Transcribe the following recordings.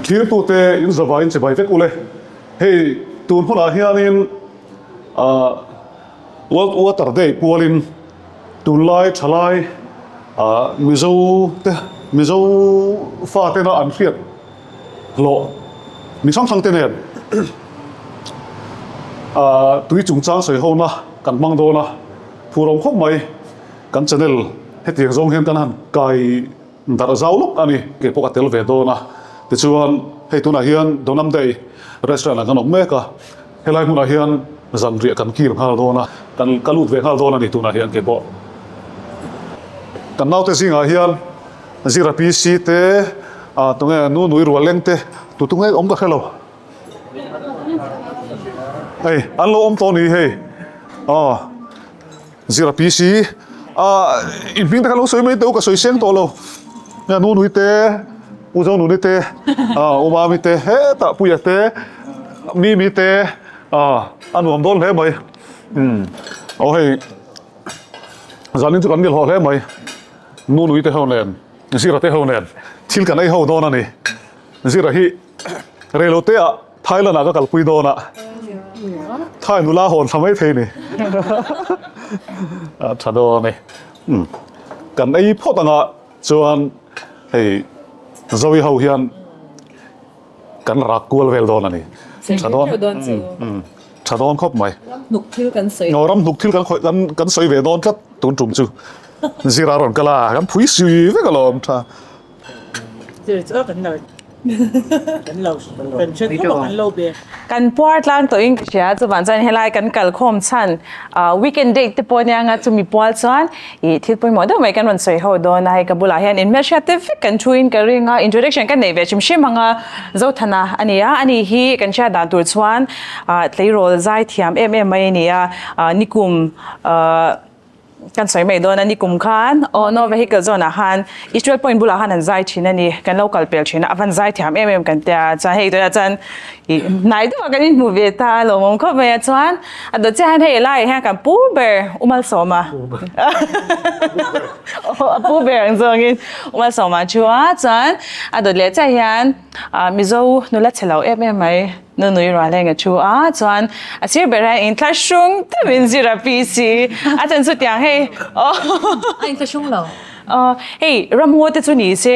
Thirtute in zavaiin chibai vek ule. Hei tun hunah hianin World Water Day pualin tunlai thalai Mizo te Mizo fatena an hriat hlawh mi hrang hrang te nen tui chungchang sawi hona kan hmang dawn a, phurawm khawp mai kan channel hetiang zawng hian kan han kai Darh zau lawk a ni. Kei pawh ka tel ve dawn a. Tichuan, hei tunah hian Donam Day restaurant ah kan awm mek a. Helai hmunah hian zanriah kan kir nghal dawn a. Kan ka lut ve nghal dawn a ni tunah hian kei pawh. Kan naute zingah hian Zira PC te, tunge Nu Nui Rualeng te, tu tunge awm ka hre lo. Hei, an lo awm tawh a ni hei. Aw. Zira PC a in hming te kha lo sawi mai teh u ka sawi seng tawh lo nia Nunui te U Zonuni te ah U Mami te hetah Puia te Mimi te ah a nuam dawn hle mai umm aw hei zanin chu kan nilhawh hle mai Nunui te ho nen Zira te ho nen thil kan ei ho dawn a ni Zira hi reilo te ah Thailand ah ka kalpui dawn a, Thai nula hawn thla mai thei ni. A tha dawn e. Umm kan ei phawt anga chuan hei Zoe ho hian kan rak kual vel dawn a ni. Tha dawn umm tha dawn khawp mai. Ram hnuk thil kan sawi. Aw ram hnuk thil kan khawih kan kan sawi ve dawn tlat tun tum chu. Zira rawn kal a kan phui sui vek alawm tha. Kan puar tlang tawhin ka hria chuvang chuan helai kan kal khawm chhan weekend date te pawh ania nga chumi pual chuan ih thil pawimawh deuh mai kan rawn sawi ho dawn a hei ka bulah hian inhmelhriat te vek kan thu in ka ring a introduction ka nei ve hrim hrim ang a Zothana a ni a ani hi kan hriat dan tur chuan tleirawl zai thiam em em mai a ni a nikum ah. Kan sawi mai dawn a ni kum khan aw no vehicle zone ah khan Israel point bulah khan an zai thin a ni kan lo kal pel thin a a van zai thiam em em kan tia chuan hei tunah chuan ih hnai deuhah kan inhmu ve ta a lawmawm khawp mai a chuan a dawt chiah hian hei laiah hian kan pu ber U Malsawma aw a pu ber ang zawngin U Malsawma thu a chuan a dawt leh chiah hian ah Mizo nula chhe lo em em mai. Nu nui rual heng a thu a, chuan a sir ber hian inthlahrung deuh in zir a PC a chan chu tiang hei aw. A inthlahrung lo. Aw hei ramngaw te chu ni se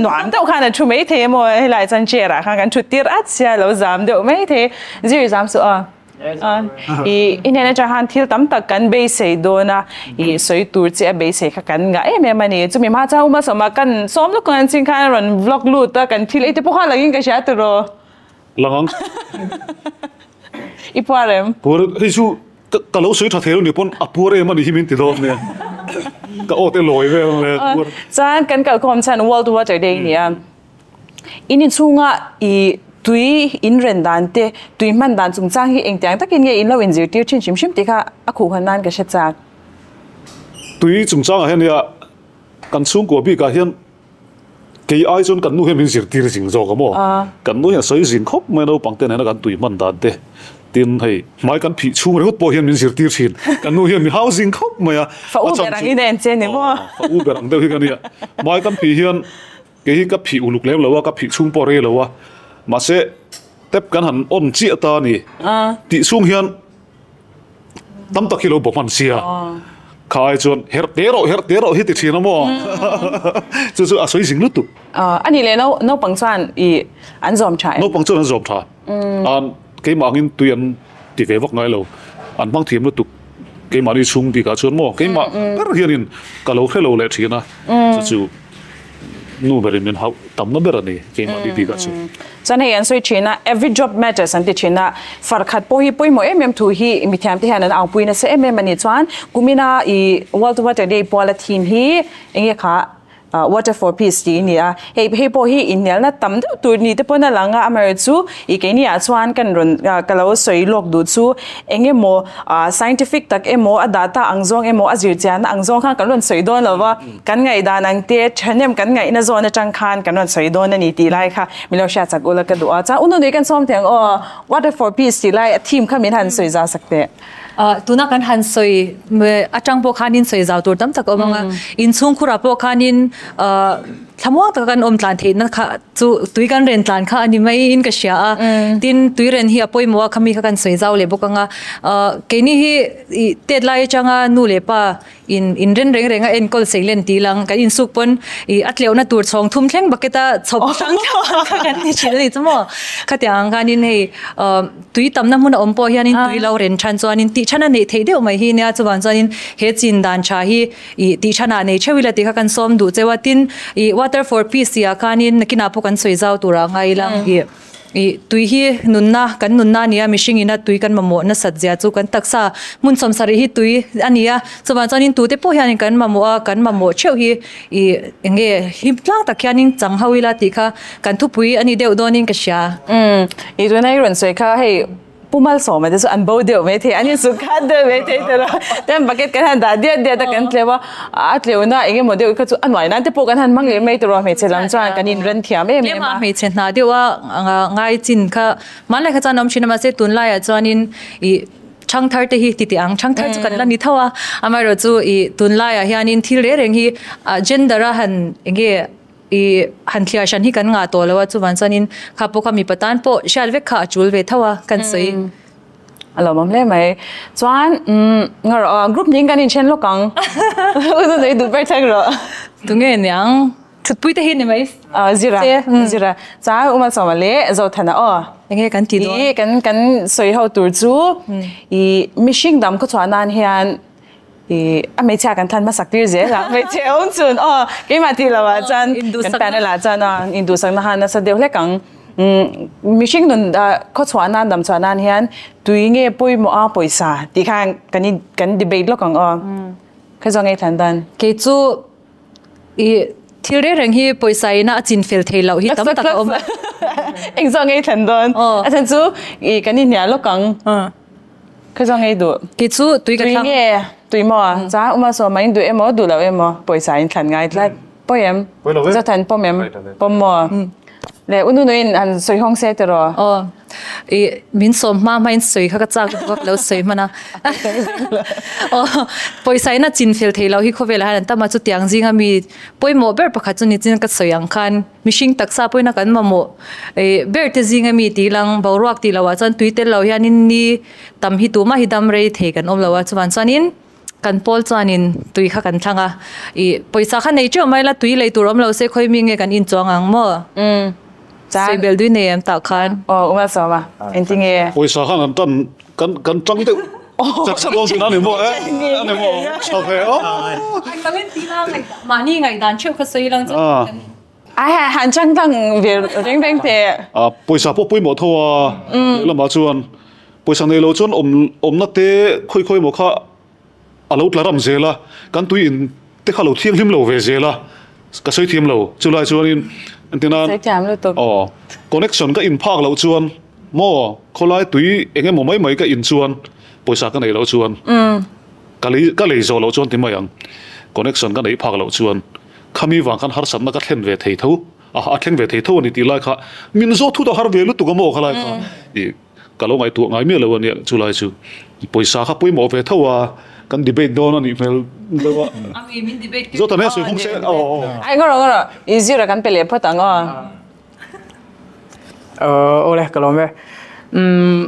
nuam deuh khan a thu mai thei emaw helai chuan chair ah khan kan thut tir at sia lo zam deuh mai thei zir zam suh aw. I i hnen atang khan thil tam tak kan beisei dawn a, i sawi tur che a beisei kha kan ngah em em a ni. Chumi hma chuan Uma Sawma kan sawm lawk ang chin khan a rawn vlog lut a, kan thil ei te pawh kha langin ka hria tiraw. Lang ang. I puar em? Puar, hei chu ka lo sawi tha thei lo ni pawn a puar em a ni hi min ti dawn nia. Ka aw te lawi vel ang le puar. Chuan kan kalkhawm chuan World Water Day a ni a. In inchhunga i tui in ren dan te, tui hman dan chungchang hi engtiang takin nge in lo inzirtir thin hrim hrim tih kha a khuhhawn nan ka hre chak. Tui chungchangah hian nia kan chhungkua bikah hian kei ai chuan kan nu hian min zirtir zing zawk a maw? Kan nu hian sawi zing khawp mai naupang te nena kan tui hman dan te tin hei hmai kan phih chhung ringawt pawh hian min zirtir thin. Kan nu hian mi hau zing khawp mai a. Fa u ber ang in a en che ni maw? Fa u ber ang deuh hi ka nia. Hmai kan phih hian Kei hi ka phih uluk lem lo a, ka phih chhung pawh rei lo a, mahse tap kan han on chiah ta a ni tih chhung hian tam tak hi lo bawk hman sia, kha ai chuan herh te rawh herh te rawh hi ti thin a maw chu chu a sawi zing lutuk. A nih leh naupang chuan i an zawm tha em? Naupang chuan an zawm tha, keimah angin tui an ti ve vak ngai lo, an hmang thiam lutuk keimahni chhung bikah chuan maw keimah ber hianin ka lo hre lo leh thin a chu chu. Nu berin min hauh tamna ber a ni keimah bik bikah chuan. Chuan hei an sawi thin a, every drop matters an ti thin a, far khat pawh hi pawimawh em em thu hi mithiamte hian an aupui nasa em em a ni. Chuan kumina i World Water Day puala theme hi enge kha Water for Peace tih a ni a, hei hei pawh hi inhnialna tam deuh tur ni te pawn a lang a, amaherawhchu chu i keini ah chuan kan rawn ka lo sawi lawk duh chu eng emaw scientific tak emaw a data ang zawng emaw a zirchianna ang zawng khan kan rawn sawi dawn lo va. Kan ngaihdan ang te thahnem kan ngaihna zawn atang khan kan rawn sawi dawn a ni tih lai kha min lo hriat chak ula ka duh a. Chuan Ununui kan sawm thei ang aw, Water for Peace tih lai a theme kha min han sawi zau sak teh. Tuna kan han sawi atang pawh khanin sawi zau tur tam tak a awm ang a, inchhungkhurah pawh khanin. Thlamuang taka kan awm tlan theihna kha chu tui kan ren tlan kha a ni mai in ka hria a. Tin, tui ren hi a pawimawh a, khami kha kan sawi zau leh bawk ang a. Keini hi ih tet lai atanga nu leh pa in in ren reng reng a enkawl sei len tih lang kan insuk pawn ih a tleuhna tur chhawng thum thleng bucket a chhawp hrang hrang ang kha kan ti thin a ni chu maw. Khatiang ang khanin hei Tui tamna hmun a awm pawh hianin tui lo ren than chuanin tih than a neih theih deuh mai hi nia, chuvang chuanin he chin dan tha hi ih tih thanah nei theuh ila tih kha kan sawm duh cheu a, tin ih water for peace tih ah khanin nakinah pawh kan sawi zau turah ngai ila ih ih tui hi nunna kan nunna a ni a, mihring ina tui kan mamawh nasat zia chu kan taksa hmun sawmsarih hi tui a ni a, chuvang chuanin tute pawh hianin kan mamawh a, kan mamawh theuh hi ih eng nge hlim tlang tak hianin chang ho ila tih kha Kan thupui a ni deuh dawnin ka hria. Umm, i tuna i rawn sawi kha hei Pu Malsawma te chu an bo deuh mai thei, an insuk khat deuh mai thei ta lo. Ten bucket kan han dah diat diat a kan tleu a, a tleuna eng emaw deuh kha chu a nuai nan te pawh kan han hmang leh mai tawh a, hmeichhe lam chuan kan inren thiam em em a. Tlema hmeichhe hna deuh a ngai chin kha hmanlai kha chuan a awm thin a, mahse tunlaiah chuanin ih Thangthar te hi titi ang, thangthar chu kan la ni tho a, amaherawh chu ih tunlaiah hianin thil reng reng hi gender a han eng nge I han thliar hran hi kan ngah tawh lo a, chuvan chuanin kha pawh kha mipa tan pawh hriat vek kha a tul ve tho a kan sawi. A lawmawm hle mai. Chuan ngaw rawh aw, group ning kan inthen lawk ang. U Nunui duh ber thleng rawh. Tunge niang? Thutpui te hi ni mai. Zira, Zira. Chuan U Malsawma leh Zothana aw. Enge kan ti dawn? I kan kan sawi ho tur chu i mihring dam khaw chhuah nan hian I a hmeichhia kan than hmasak tir zel a, hmeichhe awm chun aw keimah tih loh ah chuan kan panel ah chuan aw induhsakna kha nasa deuh hlek ang. Mihring nun khaw chhuah nan dam chhuah nan hian tui nge pawimawh a pawisa tih khan kan in kan debate lawk ang aw. Kha zawng ei thlan dan. Kei chu i thil reng reng hi pawisa ina a chin fel thei loh hi tam tak a awm a. Eng zawng ei thlan dawn. A chhan chu i kan inhnial lawk ang. Kha zawng ei duh. Kei chu tui ka thlang. Tui nge? Tui maw? Chuan Uma Sawma in duh emaw duh lo emaw pawisa in thlan ngai tlat. Pawi em? Pawi lo ve. Zathan pawm em? Pawm maw? Le U Nunuin han sawi hawng se tiraw? Aw. I min sawm hma hmain sawi kha ka chak lutuk a ka lo sawi hman a. Aw pawisa in a chin fel thei lo hi khawvelah hian an tam a chutiang zinga mi pawimawh ber pakhat chu ni chin ka sawi ang khan Mihring taksa pawhin a kan mamawh ber te zing ami tih lang boruak tih loh ah chuan tui tel lo hianin ni tam hi tumah hi dam rei thei kan awm lo a chuan chuanin kan pawl chuanin tui kha kan thlang a ih pawisa kha nei teuh mai la tui lei tur awm lo se khawi mi nge kan inchuang ang maw sawi bel dui nei em tah khan. Aw u Malsawma engtinge? Pawisa khan kan tan kan kan tang deuh chak chak dawn thin a ni maw e a ni maw tha ve aw. Mahni ngaihdan theuh kha sawi lang chuan Ai ha han chang tang ve reng reng teh. A pawisa pawh pawimawh tho a lehlamah chuan pawisa nei lo chuan awm awmna te khawi khawi emaw kha a lo tla ram zel a, kan tui in te kha lo thianghlim lo ve zel a, ka sawi thiam lo chulai chuanin entirnan Sawi thiam lutuk. Aw connection ka in phak loh chuan maw khawlai tui eng emaw mai mai ka in chuan pawisa ka nei loh chuan ka lei ka lei zawh loh chuan ti mai ang connection ka neih phak loh chuan Khami vang khan harsatna ka thlen ve thei tho a, a thleng ve thei tho a ni tih lai kha min zawt thut a har ve lutuk a maw kha lai kha ih ka lo ngaihtuah ngai miah lo a nia chu lai chu pawisa kha pawimawh ve tho a kan debate dawn a nih hmel deuh a. Ami min debate tir Zawt a nia sawi hmang se aw aw. Ai ngaw rawh ngaw rawh i zira kan pe leh phawt ang aw. Aw le ka lawm e. Umm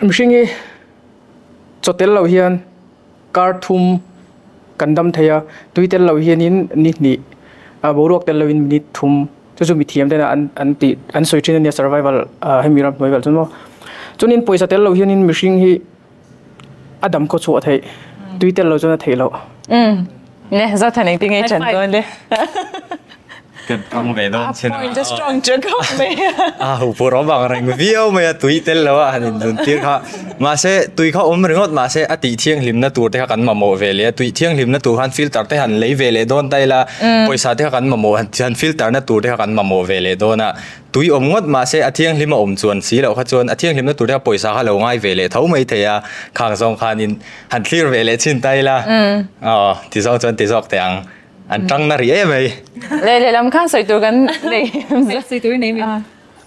mihring hi chaw tel lo hian Kar thum kan dam thei a, tui tel lo hianin ni hnih, boruak tel loin minute thum, chu chu mithiam tena an an tih an sawi thin a nia survival hemi ram hnuai vel chuan maw. Chuanin pawisa tel lo hianin mihring hi a dam khaw chhuah theih, tui tel lo chuan a theih loh. Umm, ne Zothan engtin nge i chan dawn le? Kan tang ve dawn chin a. Point a strong che khawp mai a. A hu pur awm ang reng viau mai a tui tel lo a han in dun tir kha. Mahse tui kha awm ringawt mahse a tih thianghlimna tur te kha kan mamawh ve leh a tui thianghlimna tur khan filter te han lei ve leh dawn ta ila pawisa te kha kan mamawh han filter na tur te kha kan mamawh ve leh dawn a. Tui awm ngawt mahse a thianghlim a awm chuan si loh kha chuan a thianghlimna tur te kha pawisa kha lo ngai ve leh tho mai thei a. Khang zawng khanin han thlir ve leh chhin ta ila aw ti zawng chuan ti zawk teh ang. An tang na rih em mai. Leh lehlam khan sawi tur kan nei. Sawi tur i nei mi.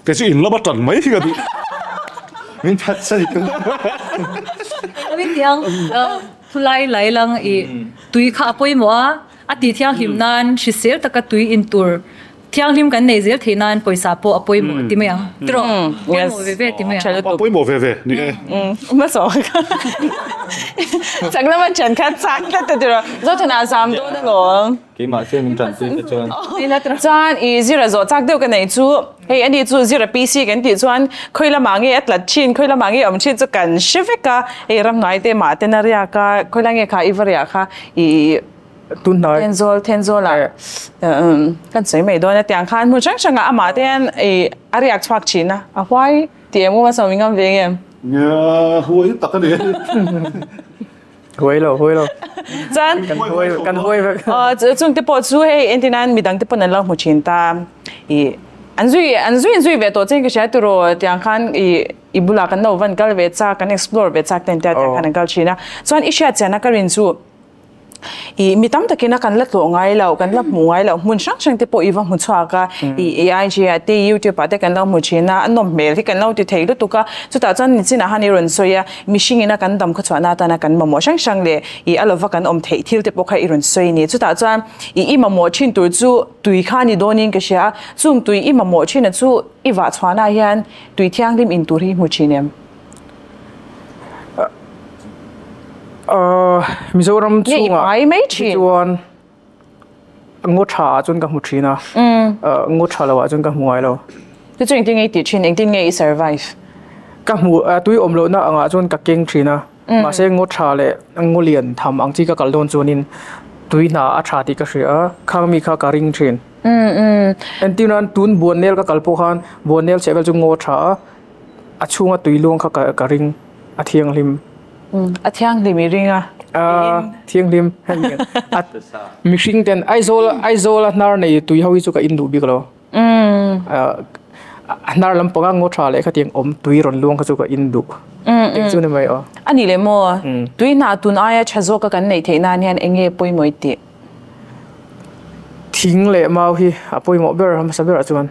Kei chu in lama tan mai hi ka duh. Min that sawi tur. Min tiang thulai lai lang i tui kha a pawimawh a, A tih thianghlim nan hrisel taka tui in tur thianghlim kan nei zel theih nan pawisa pawh a pawimawh ti mai ang. Tiraw? Pawimawh ve ve ti mai ang. A pawimawh ve ve ni e. Hmasa kha chak lama ṭhian kha chak tlat a tiraw? Zothana a zam dawn alawm. Keimah chiah min ṭan pui te chuan. Chuan i zira zawh chak deuh ka nei chu hei ani chu zira PC kan tih chuan khawi lamah nge a tlat thin khawi lamah nge a awm thin chu kan hre vek a hei ramhnuai te mah ten a riak a khawi lai nge kha i va riah kha i Tunhnai. Thenzawl Thenzawl ah kan sawi mai dawn a tiang khan hmun hrang hrang ah amah te hian i a riak chhuak thin a a huai tih em u a sawm i ngam ve nge em? Nia huai tak a ni. Huai lo huai lo. Chuan kan huai kan huai vek. Chung te pawh chu hei entirnan midang te pawn an lo hmu thin ta i an zui an zui zui ve tawh chian ka hria tiraw tiang khan i i bulah kan lo van kal ve chak kan explore ve chak ten tia tiang khan an kal thin a chuan i hriat chian a ka rin chu I mi tam takin a kan la tlawh ngai lo, kan la hmu ngai lo, hmun hrang hrang te pawh i va hmu chhuak a, i IG ah te YouTube ah te kan lo hmu thin a, a nawm hmel hi kan lo ti thei lutuk a, chutah chuan nichinah han i rawn sawi a, mihring ina kan dam khawchhuahna atana kan mamawh hrang hrang leh i a lova kan awm theih thil te pawh kha i rawn sawi a ni. Chutah chuan i i mamawh thin tur chu tui kha a ni dawnin ka hria a, chung tui i mamawh thin a chu i vah chhuahna hian tui thianghlim in tur hi i hmu thin em? Mizoram chhungah chuan ngaw tha ah chuan ka hmu thin a, ngaw tha lo ah chuan ka hmu ngai lo. Chu chu engtin nge i tih thin, engtin nge i survive? Ka hmu, tui awm lohna angah chuan ka keng thin a, mahse ngaw tha leh ngaw lian tham ang chi ka kal dawn chuanin tui hna a tha tih ka hria a, khang mi kha ka ring thin. Entir nan tun Buannel ka kal pawh khan Buannel chhehvel chu ngaw tha a, A chhunga tui luang kha ka ring, a thianghlim. A thianghlim i ring a? A thianghlim. A mihring ten Aizawl Aizawl a hnar nei tui ho hi chu ka in duh bik lo. A hnar lampanga ngaw tha leh khatiang awm tui rawn luang kha chu ka in duh. Eng chu ni mai aw. A nih leh maw? Tui hna tun aia tha zawka kan neih theih nan hian eng nge pawimawh i tih? Thing leh mau hi a pawimawh ber hmasa berah chuan.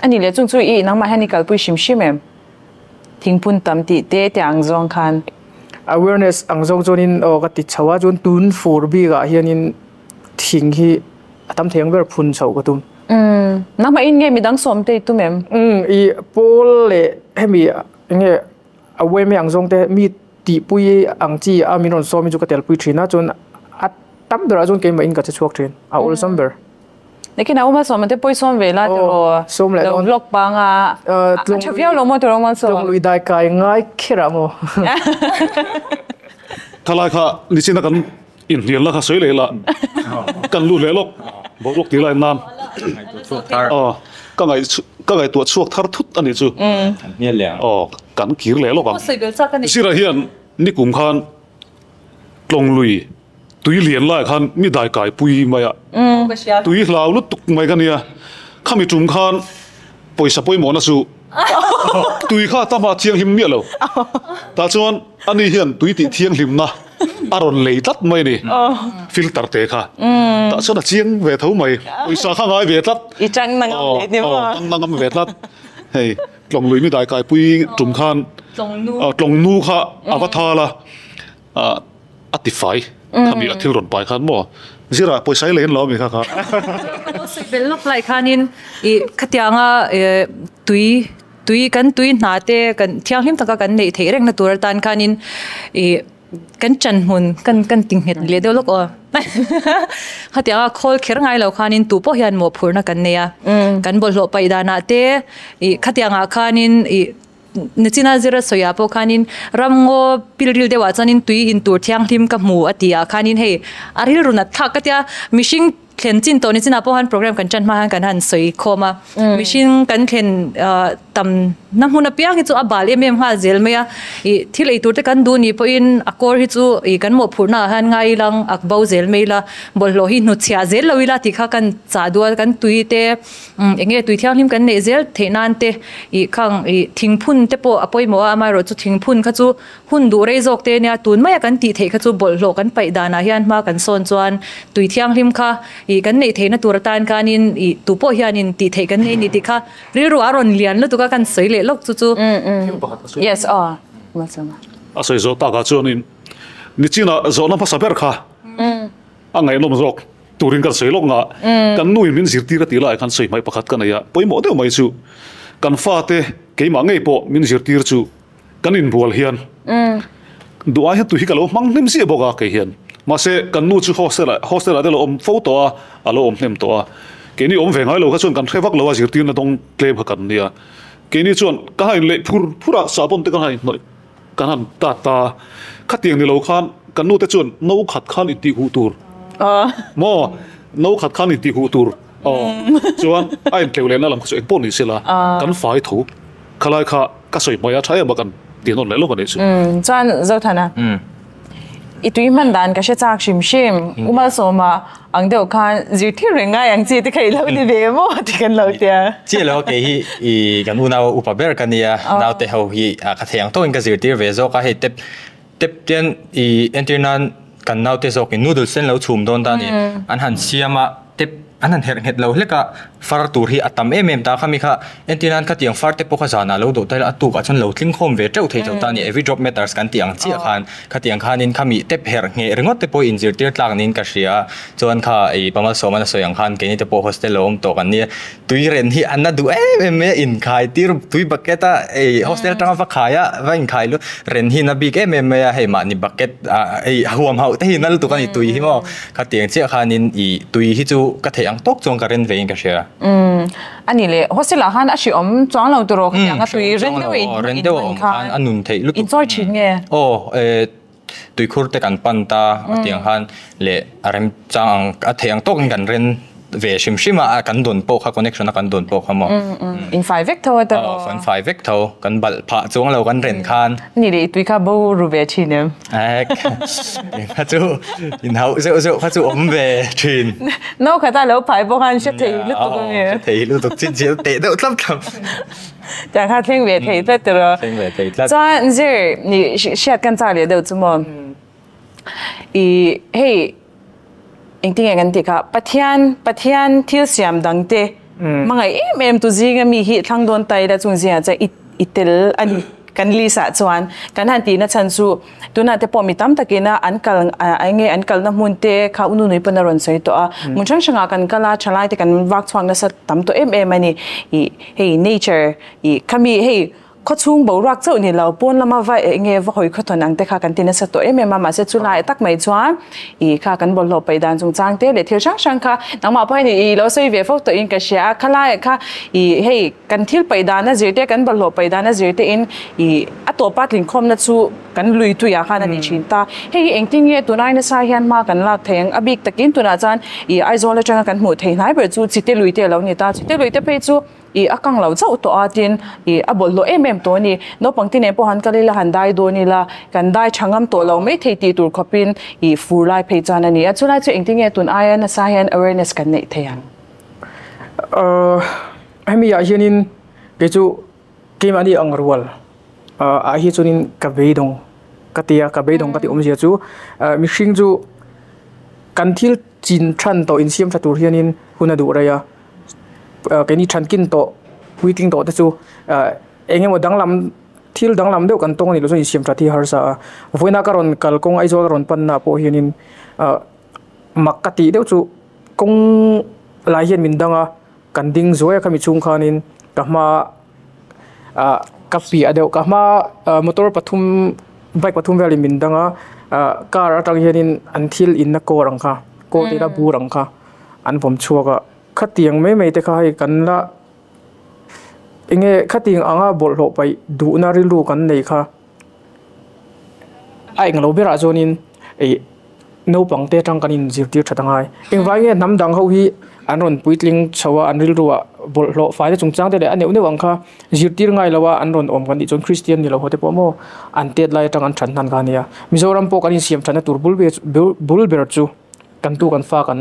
A nih leh chung chu i nangmah hian i kalpui hrim hrim em? Thingphun tam tih te te ang zawng khan. Awareness ang zawng chuanin aw ka ti chho a, chuan tun fur bikah hianin thing hi a tam thei ang ber phun chhoh ka tum. Umm, nangmah in nge midang sawm te i tum em? Umm, i pawl leh hemi enge aware ang zawng te mi tihpui ang chi a min rawn sawm hi chu ka telpui thin a, chuan a tam berah chuan keimah in ka che chhuak thin, a awlsam ber. Nikin a awm a sawm te pawi sawm ve la tiraw sawm leh dawn vlog panga a tha viau lo maw tiraw awm a sawm tlawng lui dai kai ngai kher ah maw Thalai kha nichina kan inhnial na kha sawi leh la kan lut leh lawk boruak tih lai nan aw ka ngaih ka ngaihtuah chhuak thar thut a nih chu aw kan kir leh lawk ang Zira hian nikum khan tlawng lui Tui lian lai khan mi dai kai pui mai a, tui hlau lutuk mai ka nia. Khami tum khan pawisa pawimawhna chu tui kha ta hma thianghlim miah lo. Tah chuan ani hian tui tih thianghlimna a rawn lei tlat mai a ni, filter te kha. Tah chuan a chiang ve tho mai, pawisa kha ngai ve tlat. I tang na ngam leh ni maw? Aw, tang na ngam ve tlat. Hei, tlawng lui mi dai kai pui tum khan tlawng nu kha a va thal a. A ti fai khami a thil rawn pai khan maw zira pawisa i lei in lo ami kha kha. Sawi bel lawk lai khanin i khatianga tui tui kan tui hna te kan thianghlim taka kan neih theih rengna tur atan khanin i kan chan hmun kan kan ti nghet leh deuh lawk aw khatianga khawl kher ngai lo khanin tu pawh hian mawhphurhna kan nei a kan bawlhhlawh paih danah te i khatiangah khanin i Nichina zira sawiah pawh khanin ramngaw pilril deuhah chuanin tui in tur thianghlim ka hmu a tih ah khanin hei a rilru nat thlak ka tia mihring thlen chin tawh nichinah pawh khan program kan tan hma khan kan han sawi khawm a mihring kan thlen tam na hmun apiang hi chu a bal em em nghal zel mai a ih thil ei tur te kan duh ni pawhin a kawr hi chu ih kan mawhphurhna ah hian ngai ilang ak bo zel mai ila bawlhhlawh hi hnutchhiah zel lo ila tih kha kan chah duh a kan tui te Eng nge tui thianghlim kan neih zel theih nan te ih khang ih thingphun te pawh a pawimawh a, amaherawh chu thingphun kha chu hun duh rei zawk te ania tun maia kan tih theih kha chu bawlhhlawh kan paih danah hian hma kan sawn chuan tui thianghlim kha ih kan neih theihna tur atan khanin ih tu pawh hianin tih theih kan nei a ni tih kha rilru a rawn lian lutuk a kan sawi leh lawk chu chu. Yes aw. A sawi zawh takah chuanin nichinah zawhna hmasa ber kha. A ngaihnawm zawk turin kan sawi lawk nga, kan nuin min zirtir a tih laiah khan sawi hmaih pakhat ka nei a, pawimawh deuh mai chu kan fate keimah ngei pawh min zirtir chu kan inbual hian duh ai hian tui hi ka lo hmang hnem ziah bawk a kei hian mahse kan nu chu hostel ah hostel ah te lo awm fo tawh a, a lo awm hnem tawh a, keini awm ve ngai lo kha chuan kan hre vak lo a zirtirna dawng tlem kha kan nia, keini chuan ka han inleih phur phur a sahbawn te ka han inhnawih. Kan han ta ta. Khatiang ni lo khan kan nute chuan no khat khan intih huh tur. Maw? No khat khan intih huh tur. Aw. Chuan a intleuh lehna lam kha chu engpawh ni sela kan fai tho. Khalai kha ka sawi hmai a tha em a kan ti nawn leh lawk a nih chu. Chuan Zothana. I tui hman dan ka hre chak hrim hrim. U Malsawma ang deuh khan zirtir reng ngai ang chi te kha i lo ni ve maw ti kan lo tia. Chiah lo kei hi i kan unau upa ber ka nia naute ho hi ka thei ang tawkin ka zirtir ve zawk a hei tep tep tian i entir nan kan naute zawkin noodles te an lo chhum dawn ta a ni an han siam a tep An han herh nghet lo hlek a, far tur hi a tam em em ta khami kha entir nan khatiang far te pawh kha zanah lo dawh ta ila a tukah chuan lo tling khawm ve teuh thei tho ta a ni, every drop matters kan tih ang chiah khan khatiang khanin khami tep herh ngheh ringawt te pawh inzirtir tlak niin ka hria a, chuan kha ei Pamalsawm an a sawi ang khan keini te pawh hostel lo awm tawh kan nia, tui ren hi a na duh em em mai a, inkhai tir tui bucket a ei hostel atanga va khai a va inkhai lu ren hi na bik em em mai a, hei mahni bucket ah ei huam hauh te hi na lutuk a ni tui hi maw. Khatiang chiah khanin i tui hi chu ka theih ang tawk chuan ka ren vein ka hria. Umm a ni le, hostel ah khan a hriawm chuang lo tiraw khatiang a tui ren deuh in ren deuh a awm khan a nun theih lutuk. In chawi thin nge? Aw e tuikhur te kan pan ta hetiang khan leh a rem chang ang a theih ang tawkin kan ren ve hrim hrim a kan dawn pawh kha connection a kan dawn pawh kha maw. In fai vek tho a tiraw? Aw kan fai vek tho, kan balh phah chuang lo kan ren khan. Ni le i tui kha bo ru ve thin em? Ek kha chu in hauh zeuh zeuh kha chu awm ve thin. No khat a lo phai bawk a an hre thei lutuk a nge. Hre thei lutuk chin chian teh deuh tlap tlap. Tiang kha thleng ve thei tlat tiraw. Thleng ve thei tlat. Chuan zir ni hriat kan chak leh deuh chu maw. I hei engtinge kan tih kha Pathian Pathian thil siam dang te hmangaih em em tu zinga mi hi thlang dawn ta ila chung zingah chuan i i tel a ni kan list ah chuan kan han tihna chhan chu tunah te pawh mi tam takina an kal eng nge an kalna hmun te kha u nunui pawn a rawn sawi tawh a hmun hrang hrangah kan kal a thalai te kan vak chhuak nasa tam tawh em em a ni ih hei nature ih khami hei Khawchhung boruak chauh ni lo, pawn lama va eng nge va hawi khawthawn ang te kha kan ti nasa tawh em em a, mahse chu lai tak mai chuan ih kha kan bawlhhlawh paih dan chungchang te leh thil hrang hrang kha nangmah pawh hian ih lo sawi ve fo tawh in ka hria a, khalai kha ih hei kan thil paih dan a zir te kan bawlhhlawh paih dan a zir te in ih a tawpa tlinkhawmna chu kan lui tuiah khan a ni thin ta. Hei hi engtin nge tunai nasa hian hma kan lak thei ang? A bik takin tunah chuan ih Aizawl atanga kan hmuh theih hnai ber chu Chite lui te a lo ni ta, Chite lui te phei chu I a kang lo chauh tawh a tin i a bawlhhlawh em em tawh a ni. Naupang te nen pawh han kal ila han dai dawn ila kan dai tha ngam tawh lo mai thei tih tur khawpin i fur lai phei chuan a ni a. Chulai chu engtin nge tun aia nasa hian awareness kan neih thei ang? Hemi ah hianin kei chu keimahni ang rual ah hi chuanin ka beidawng ka ti a, ka beidawng ka tih awmzia chu mihring chu kan thil chin than tawh insiam tha tur hianin hun a duh rei a. Keini thankin tawh puitling tawh te chu eng emaw danglam thil danglam deuh kan tawng a nih loh chuan insiam that hi harsa a vawiina ka rawn kal kawng Aizawl ka rawn pan na pawh hianin mak ka tih deuh chu kawng lai hian min dang a kan ding zuai a khami chhung khanin ka hma ah ka piah deuh ka hma motor pathum bike pathum velin min dang a car atang hianin an thil inna kawr ang kha kaw te ila bur ang kha. An vawm chhuak a, khatiang mai mai te kha hei kan la enge khatiang anga bawlhhlawh paih duhna rilru kan nei kha a englo berah chuanin ih naupang te atang kan inzirtir that angai. Engvai nge hnam dang ho hi an rawn puitling chho a, an rilru ah bawlhhlawh fai te chungchang te leh a neuh neuh ang kha zirtir ngai lo a an rawn awm kan tih chuan Kristian ni lo ho te pawh maw an tet lai atang an that hnan kha a nia. Mizoram pawh kan insiam thatna tur bul bul ber chu. Kan tu kan fa kan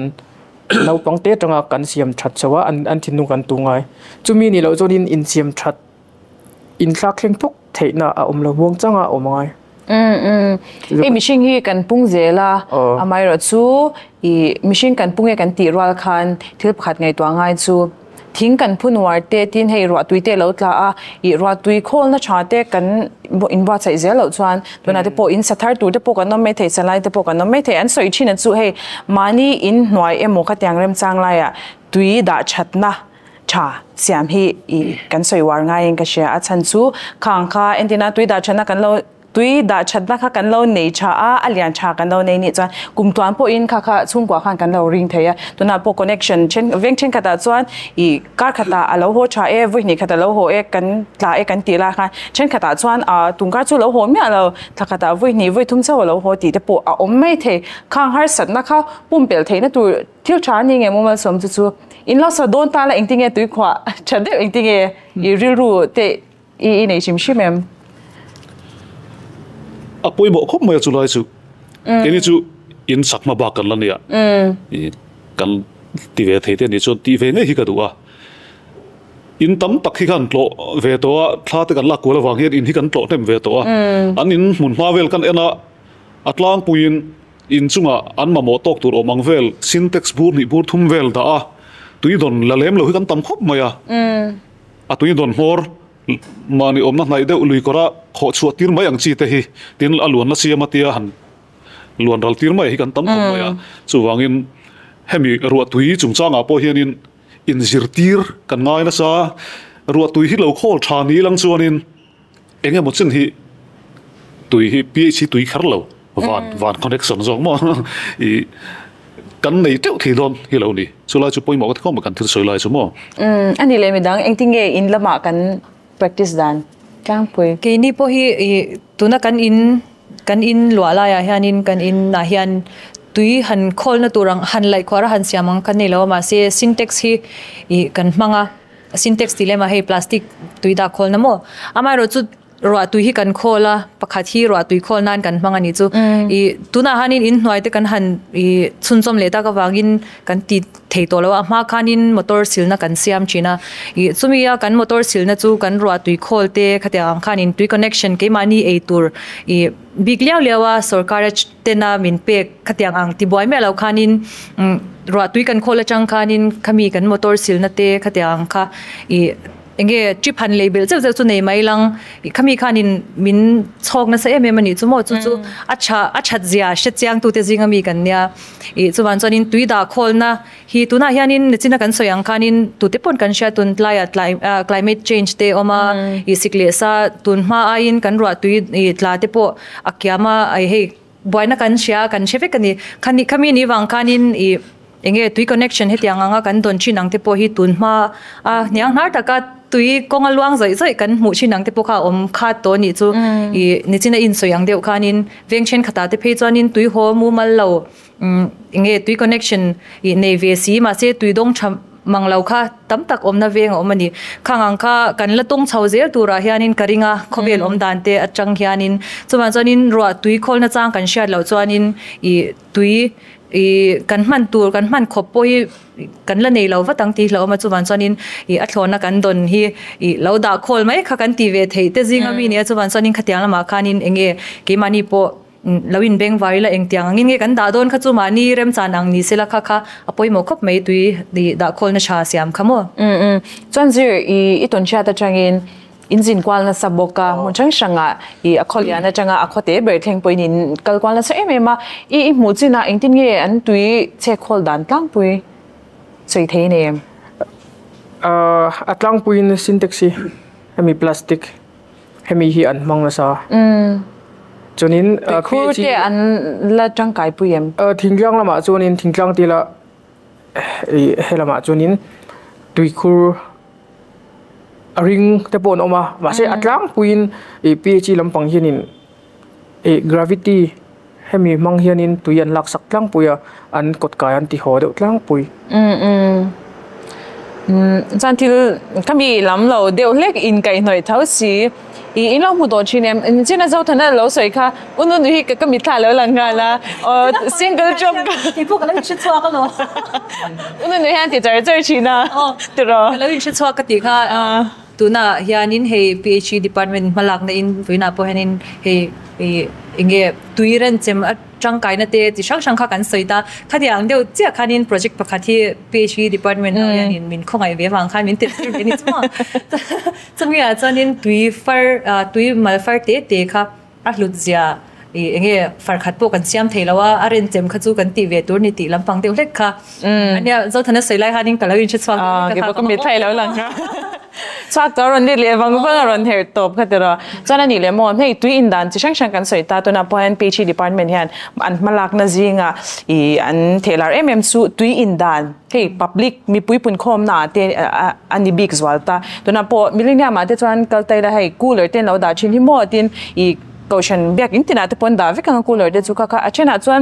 naupang te atanga kan siam that chho a an an thinlung kan tu ngai. Chumi nih loh chuanin insiam that inthlak thleng phawk theihna a awm lo muang changa a awm angai. Umm umm hei mihring hi kan pung zel a amaherawh chu ih mihring kan pung e kan tih rual khan thil pakhat ngaihtuah ngai chu. Thing kan phun uar te, tin hei ruahtui te a lo tla a, ih ruahtui khawlna tha te kan inbuatsaih zel loh chuan tunah te pawh in sa thar tur te pawh kan awm mai thei, salai te pawh kan awm mai thei. An sawi thin a chu hei mahni in hnuai emaw khatiang remchang laiah tui dah thatna tha siam hi ih kan sawi uar ngaiin ka hria. A chhan chu khang kha entirna tui dah thatna kan lo. Tui dah thatna kha kan lo nei tha a, a lian tha kan lo nei nih chuan kum tuan pawhin kha kha chhungkua khan kan lo ring thei a. Tunah pawh connection then veng thenkhatah chuan ih kar khatah a lo haw tha e, vawi hnih khat a lo haw e, kan tla e kan tih lai khan thenkhatah chuan ah tungkar chu lo haw miah lo, thla khatah vawi hnih vawi thum chauh a lo haw tih te pawh a awm mai thei. Khang harsatna kha pumpelh theihna tur thil tha a ni nge maw malsawm chu chu in lo sa dawn ta la engtinge tuikhuah tha deuh engtinge ih rilru te I i nei hrim hrim em? A pawimawh khawp mai a chu lai chu. Keini chu in sak hma bak kan la nia. I kan ti ve thei te anih chuan tih ve ngei hi ka duh a. In tam tak hi khan tlawh ve tawh a, thla te kan lak kual avang hian in hi kan tlawh hnem ve tawh a. An in hmun hma vel kan en a, a tlangpuiin in chungah an mamawh tawk tur awm ang vel sintex bur hnih bur thum vel dah a, tui dawn la lem lo hi kan tam khawp mai a. A tui dawn hmawr mahni awmna hnaih deuh lui kawra khawh chhuah tir mai ang chi te hi tin a luanna siam a tia han luan ral tir mai hi kan tam khawp mai a. Chuvangin hemi ruahtui chungchangah pawh hianin inzirtir kan ngai nasa. Ruahtui hi lo khawl tha ni lang chuanin eng emaw chin hi tui hi pH hi tui kher lo van van connection zawk maw ih kan nei teuh thei dawn hi lo ni chulai chu pawimawh ka ti khawp mai kan thil sawi lai chu maw. Umm a ni leh midang engtin nge in lamah kan practice dan tlangpui. Keini pawh hi ih tuna kan in kan in luah laiah hianin kan in ah hian tui han khawlna tur ang han laih khuar a han siam ang kan nei lo a mahse sintex hi ih kan hmang a. Sintex tih lem ah hei plastic tui dah khawl na maw? Amaherawh chu ruah tui hi kan khawl a, pakhat hi ruah tui khawl nan kan hmang a nih chu. Ih tunah hianin in hnuai te kan han ih chhunzawm leh tak avangin kan ti thei tawh lo a, a hma khanin motor silna kan siam thin a. Ih chumi a kan motor silna chu kan ruah tui khawl te khatiang ang khanin tui connection keimahni ei tur ih bik liau liau a sorkar a tena min pek khatiang ang tibuai miah lo khanin umm ruah tui kan khawl atang khanin khami kan motor silna te khatiang ang kha ih enge trip han lei belh zeuh zeuh chu nei mai lang ih khami khanin min chhawk nasa em em a nih chu maw chu chu a tha a that zia hre chiang tute zinga mi kan nia ih chuvan chuanin tui dah khawlna Hi tunah hianin nichina kan sawi ang khanin tute pawn kan hria tun tlaiah tlai ah climate change te a awm a, ih sik leh sa tun hma aiin kan ruah tui ih tla te pawh a kiam a, ai hei buaina kan hria kan hre vek a ni. Khani khami ni vang khanin ih eng nge tui connection hetiang anga kan dawn thin ang te pawh hi tun hma a hniang hnar taka tui kawnga luang zawih zawih kan hmuh thin ang te pawh kha a awm khat tawh a nih chu. Ih nichina insawi ang deuh khanin veng thenkhatah te phei chuanin tui haw mumal lo Umm enge tui connection ih nei ve si mahse tui dawng tha mang lo kha tam tak awmna veng a awm a ni. Khang ang kha kan la tawng chho zel turah hianin ka ring a, khawvel awm dan te atang hianin chuvang chuanin ruah tui khawlna chang kan hriat loh chuanin ih tui ih kan hman tur kan hman khawp pawh hi kan la nei lo vat ang tih hlauhawm a chuvang chuanin ih a thlawhna kan dawn hi ih lo dah khawl mai kha kan ti ve theih te zinga mi nia chuvang chuanin khatiang lamah khanin enge keimahni pawh Lo inbeng var ila engtiang angin nge kan dah dawn kha chu mahni remchan ang ni sela kha kha a pawimawh khawp mai tui ih dah khawlna tha siam kha maw. Umm umm chuan zir i i tawn chhiat atangin in zin kual nasa bawk a hmun hrang hrangah i a khaw lian atanga a khaw te ber thleng pawhin in kal kual nasa em em a i i hmuh chinah engtin nge an tui chhek khawl dan tlangpui sawi thei nei em? A tlangpuiin sintex hi hemi plastic Hemi hi an hmang nasa. Chuanin Tuikhur te an la tangkai pui em? Thingtlang lamah chuanin thingtlang tila he lamah chuanin tuikhur a ring te pawh an awm a mahse a tlangpuiin ih PHE lampang hianin ih gravity hemi hmang hianin tui an laksak tlangpui a an kawt kai an ti haw deuh tlangpui. Chuan thil ka mi lam lo deuh hlek in kaihhnawih tho si i in lo hmu tawh thin em chin a Zothana lo sawi kha u Nunu hi ka mitthla a lo lang nghal a aw single job ka Kei pawh ka lo inhre chhuak alawm. U Nunu hian ti char char thin a tiraw. Ka lo inhre chhuak ka tih kha Tunah hianin hei PHE department hmalakna in vawiinah pawh hianin hei ih eng nge tui renchem a. tangkaina te chi hrang hrang kha kan sawi ta. Khatiang deuh chiah khanin project pakhat hi PHE department ah hianin min khawngaih ve avang khan min tel tir ve a ni chu maw. Chumi ah chuanin tui far tui mal far te te kha a hlut zia ih eng nge far khat pawh kan siam thei lo a, a renchem kha chu kan tih ve tur ni tih lampang deuh hlek kha ania Zothana sawi lai khanin ka lo inhre chhuak deuh hlek a kha ka mit thai lo lang kha chhuak tawh a rawn let leh vang vang a rawn herh tawp kha tiraw chuan a nih leh maw hei tui indan chi hrang hrang kan sawi ta tunah pawh hian PHE department hian an hmalakna zinga ih an thehlar em em chu tui indan hei public mipui punkhawmna ah te a ni bik zual ta tunah pawh millennium ah te chuan kal ta ila hei cooler te an lo dah thin hi maw tin ih kohhran biakin tinah te pawh an dah vek ang a cooler te chu kha kha a thenah chuan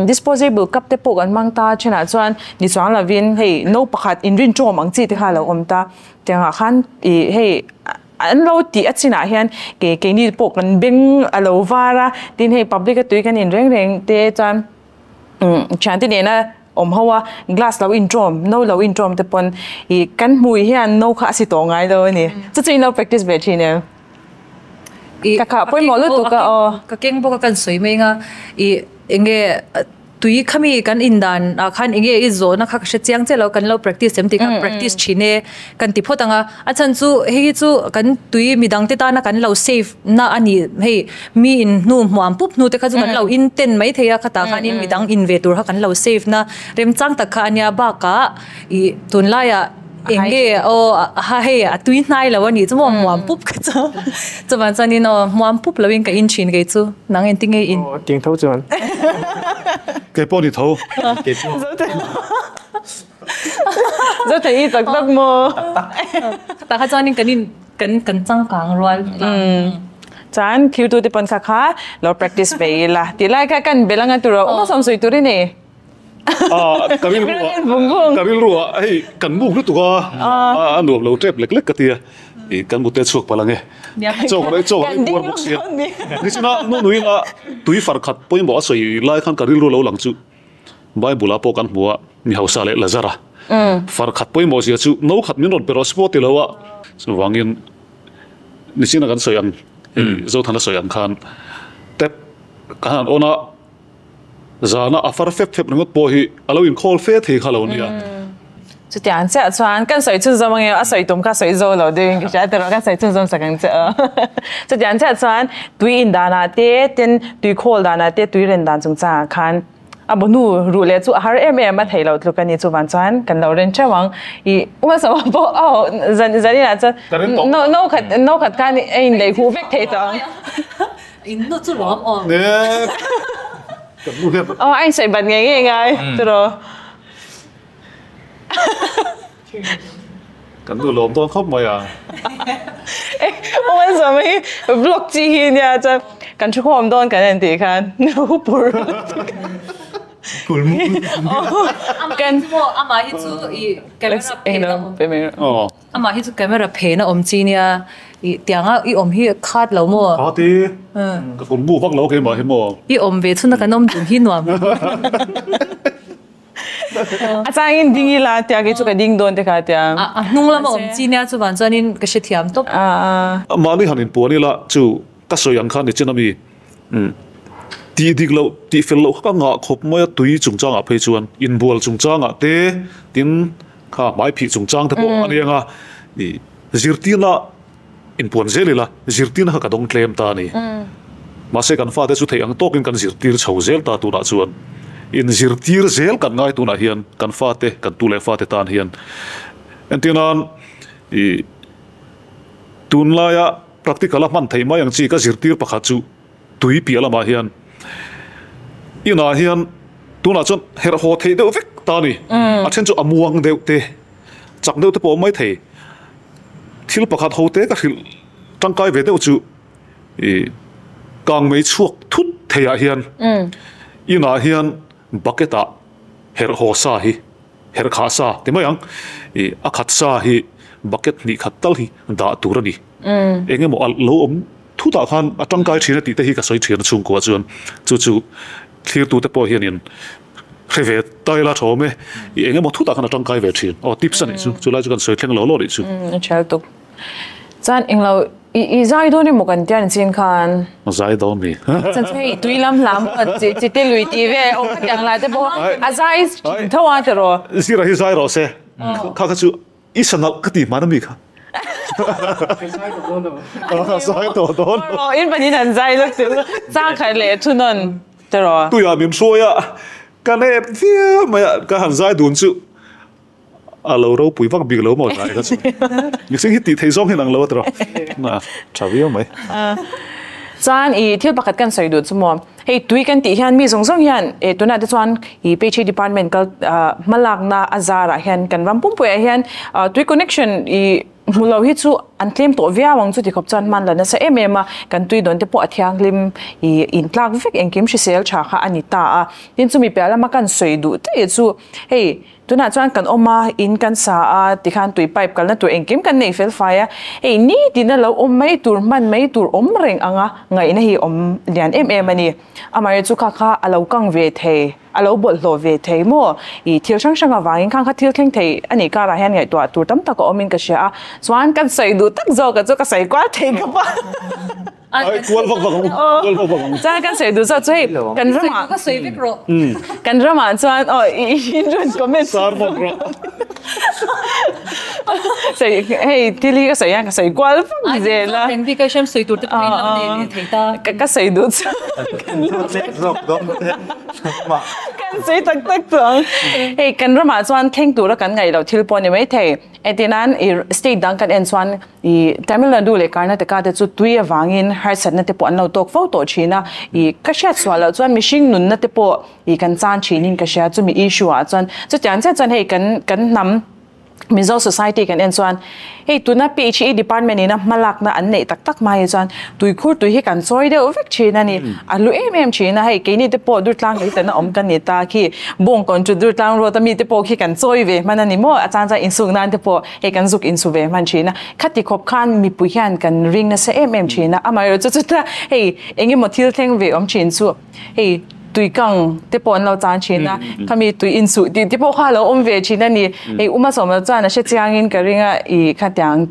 disposable cup te pawh kan hmang ta a thenah chuan ni chuang lovin hei no pakhat inrin tawm ang chi te kha a lo awm ta tiangah khan ih hei an lo tih a chinah hian ke keini pawh kan beng a lo var a tin hei public a tui kan in reng reng te chuan umm thiante nena awm ho a glass lo intawm no lo intawm te pawn ih kan hmui hian no kha a si tawh ngai lo a ni chu chu in lo practice ve thin em ka khah pawimawh lutuk a aw ka keng bawk a kan sawi mai anga ih enge tui khami kan indan ah khan enge i zawhna kha ka hre chiang chiah lo kan lo practice em tih kha practice thin e kan ti phawt ang a a chhan chu hei hi chu kan tui midang te tana kan lo save na a ni hei Mi in hnu hmuam pup hnu te kha chu kan lo in ten mai thei a, khatah khanin midang in ve tur kha kan lo save na remchang tak kha a nia bakah ih tunlaiah eng nge aw ha hei a tui hnai lo a nih chu maw hmuam pup kha chu chuvang chuanin aw hmuam pup loin ka in thin kei chu nang engtin nge in. Aw tiang tho chuan. Kei pawh ni tho. Zo thei i tak tak maw. Khatah kha chuanin kan in kan kan changkang rual Chuan thirtu te pawn kha kha lo practice ve ila tih lai kha kan bel anga tur a awm a sawm sawi tur i nei. Ka rilru ah ka rilru ah hei kan muk lutuk a a nuam lo tep lek lek ka tia i kan mute chhuak palh ange chaw kan ei chaw kan ei puar bawk sia nichina nunuin a tui far khat pawimawh a sawi lai khan ka rilru lo lang chu Bible ah pawh kan hmu a mi hausa leh Lazara far khat pawimawh zia chu no khat min rawn pe rawh se pawh ti lo a chuvangin Nichina kan sawi ang Zothana sawi ang khan tap kan han on a, zana a far fep fep ringawt pawh hi a lo inkhawl fe thei kha lo nia. Chutiang chiah chuan kan sawi chhunzawm ang emaw a sawi tum kha sawi zo lo deuhin ka hria tiraw kan sawi chhunzawm sak ang che aw. Chutiang chiah chuan tui indanah te tin tui khawl danah te tui ren dan chungchangah khan A bawhnu ruh leh chu a har em em a theih loh tluk a ni. Chuvan chuan kan lo ren theuh ang. I hmasa pawh aw zan zaninah chuan no no khat no khat khan a inlei huh vek thei tawh ang. In nu chu lawm awm. Aw a insawi bat ngei ngei ngai tiraw. Kan nu lawm dawn khawp mai a. Awm zawm hi vlog chi hi nia chuan kan thu khawm dawn kan en tih khan hupur kan amah hi chu i camera phen a awm amah hi chu camera phen a awm chi nia i tianga i awm hi khat lo maw khat i ka kun bu vak lo keimah hi maw i awm ve chhuna kan awm dun hi nuam A changin ding ila tia kei chu ka ding dawn te kha tia. A hnung lama awm chi nia chuvan chuanin ka hrethiam tawp. Mahni han inpuan ila chu ka sawi ang khan ni chin ami tih dik loh tih fel loh kha ka ngah khawp mai a tui chungchangah phei chuan inbual chungchangah te tin kha hmai phih chungchang te pawh a ni ang a zirtirna inpuan zel ila zirtirna kha ka dawng tlem ta a ni. Mahse kan fate chu theih ang tawkin kan zirtir chho zel ta tunah chuan inzirtir zel kan ngai tunah hian kan fate kan tu leh fate tan hian entir nan ih tunlaia practical a hman theih mai ang chi ka zirtir pakhat chu tui piah lamah hian inah hian tunah chuan herh haw theih deuh vek ta a ni a then chu a muang deuh te chak deuh te pawh a awm mai thei. Thil pakhat ho te ka hrilh tangkai ve deuh chu i kang mei chhuak thut theiah hian inah hian bucket ah herh haw sa hi herh khah sa ti mai ang i a khat sa hi bucket hnih khat tal hi dah tur a ni. Eng emaw alh lo awm thutah khan a tangkai thin a tih te hi ka sawi thin a chhungkua chuan chu chu thlirtute pawh hianin Hre ve ta ila tha awm e, i eng emaw thutah khan a tangkai ve thin. Aw tips a nih chu, chulai chu kan sawi thleng lo lo nih chu. A thial tuk. Chuan englo I zai dawn emaw kan tia nichin khan. Zai dawn mi. Chan chu hei tui lam hlam chi te lui tih vel awm kha tiang lai te pawh a zai thin tho a tiraw. Zira hi zai rawh se. Kha kha chu i sanalh ka ti hman ami kha. Zai tawh dawn lo. Zai tawh dawn lo. In panin an zai lawk chu chang khat leh thunawn tiraw. Tuiah min hruai a, ka nep viau mai a, ka han zai dun chu. A lo ropui vak bik lo maw tlai kha chu. Mihring hi tih theih zawng hian ang lo a tiraw. Na tha viau mai. Chuan i thil pakhat kan sawi duh chu maw, hei tui kan tih hian mi zawng zawng hian e tunah te chuan i PHE department kal hmalakna a zarah hian kan ram pumpuiah hian tui connection i hmu lo hi chu an tlem tawh viau ang chu ti khawp chuan hman la nasa em em a, kan tui dawn te pawh a thianghlim i intlak vek engkim hrisel tha kha a ni ta a. Tin chumi piah lama kan sawi duh daih chu hei Tunah chuan kan awm a, in kan sa a, tikhan tui pipe kalna tur engkim kan nei fel fai a, hei nitin a lo awm mai tur, hman mai tur awm reng anga ngaihna hi awm lian em em a ni. Amaherawhchu chu kha kha a lo kang ve thei, a lo bawlhhlawh ve thei maw? Ih thil hrang hrang avangin khang kha thil thleng thei a nih karah hian ngaihtuah tur tam tak a awmin ka hria a, chuan kan sawi duh tak zawk a chu ka sawi kual thei khawp a. Ai kual vak vak ang kual vak vak ang. Chuan kan sawi duh zawk chu hei kan ramah ka sawi vek rawh. Kan ramah chuan aw i rawn comment sar vak rawh. Sawi hei thil hi ka sawi hian ka sawi kual vak zel a. Reng bik a hriam sawi tur te pawh in lo nei ve thei ta. Ka sawi duh chu kan sawi tak tak chu ang. Hei kan ramah chuan thleng tura kan ngaih loh thil pawh a ni maithei. Engtinan i state dang kan en chuan I Tamil Nadu leh Karnataka te chu tui avangin harsatna te pawh an lo tawk fo tawh thin a, i ka hriat sual loh chuan mihring nunna te pawh i kan chan thinin ka hria chumi issue ah chuan chutiang chiah chuan hei kan kan hnam Mizo society kan en chuan hei tuna PHE department ina hmalakna an neih tak tak hma hi chuan tuikhur tui hi kan chawi deuh vek thin a ni. A hlu em em thin a, hei keini te pawh Durtlang lei tana awm kan ni ta khi Bawngkawn chu Durtlang road a mi te pawh khi kan chawi ve hman a ni maw a chan chuan insuk nan te pawh Hei kan zuk insu ve hman thin a, khati khawp khan mipui hian kan ring nasa em em thin a, amaherawhchu chu chuta hei eng emaw thil thleng ve awm thin chu hei tui kang te pawh an lo chan thin a, khami tui insuh tih te pawh kha a lo awm ve thin a ni. Hei Uma Sawmlo chuan a hre chiangin ka ring a, i khatiang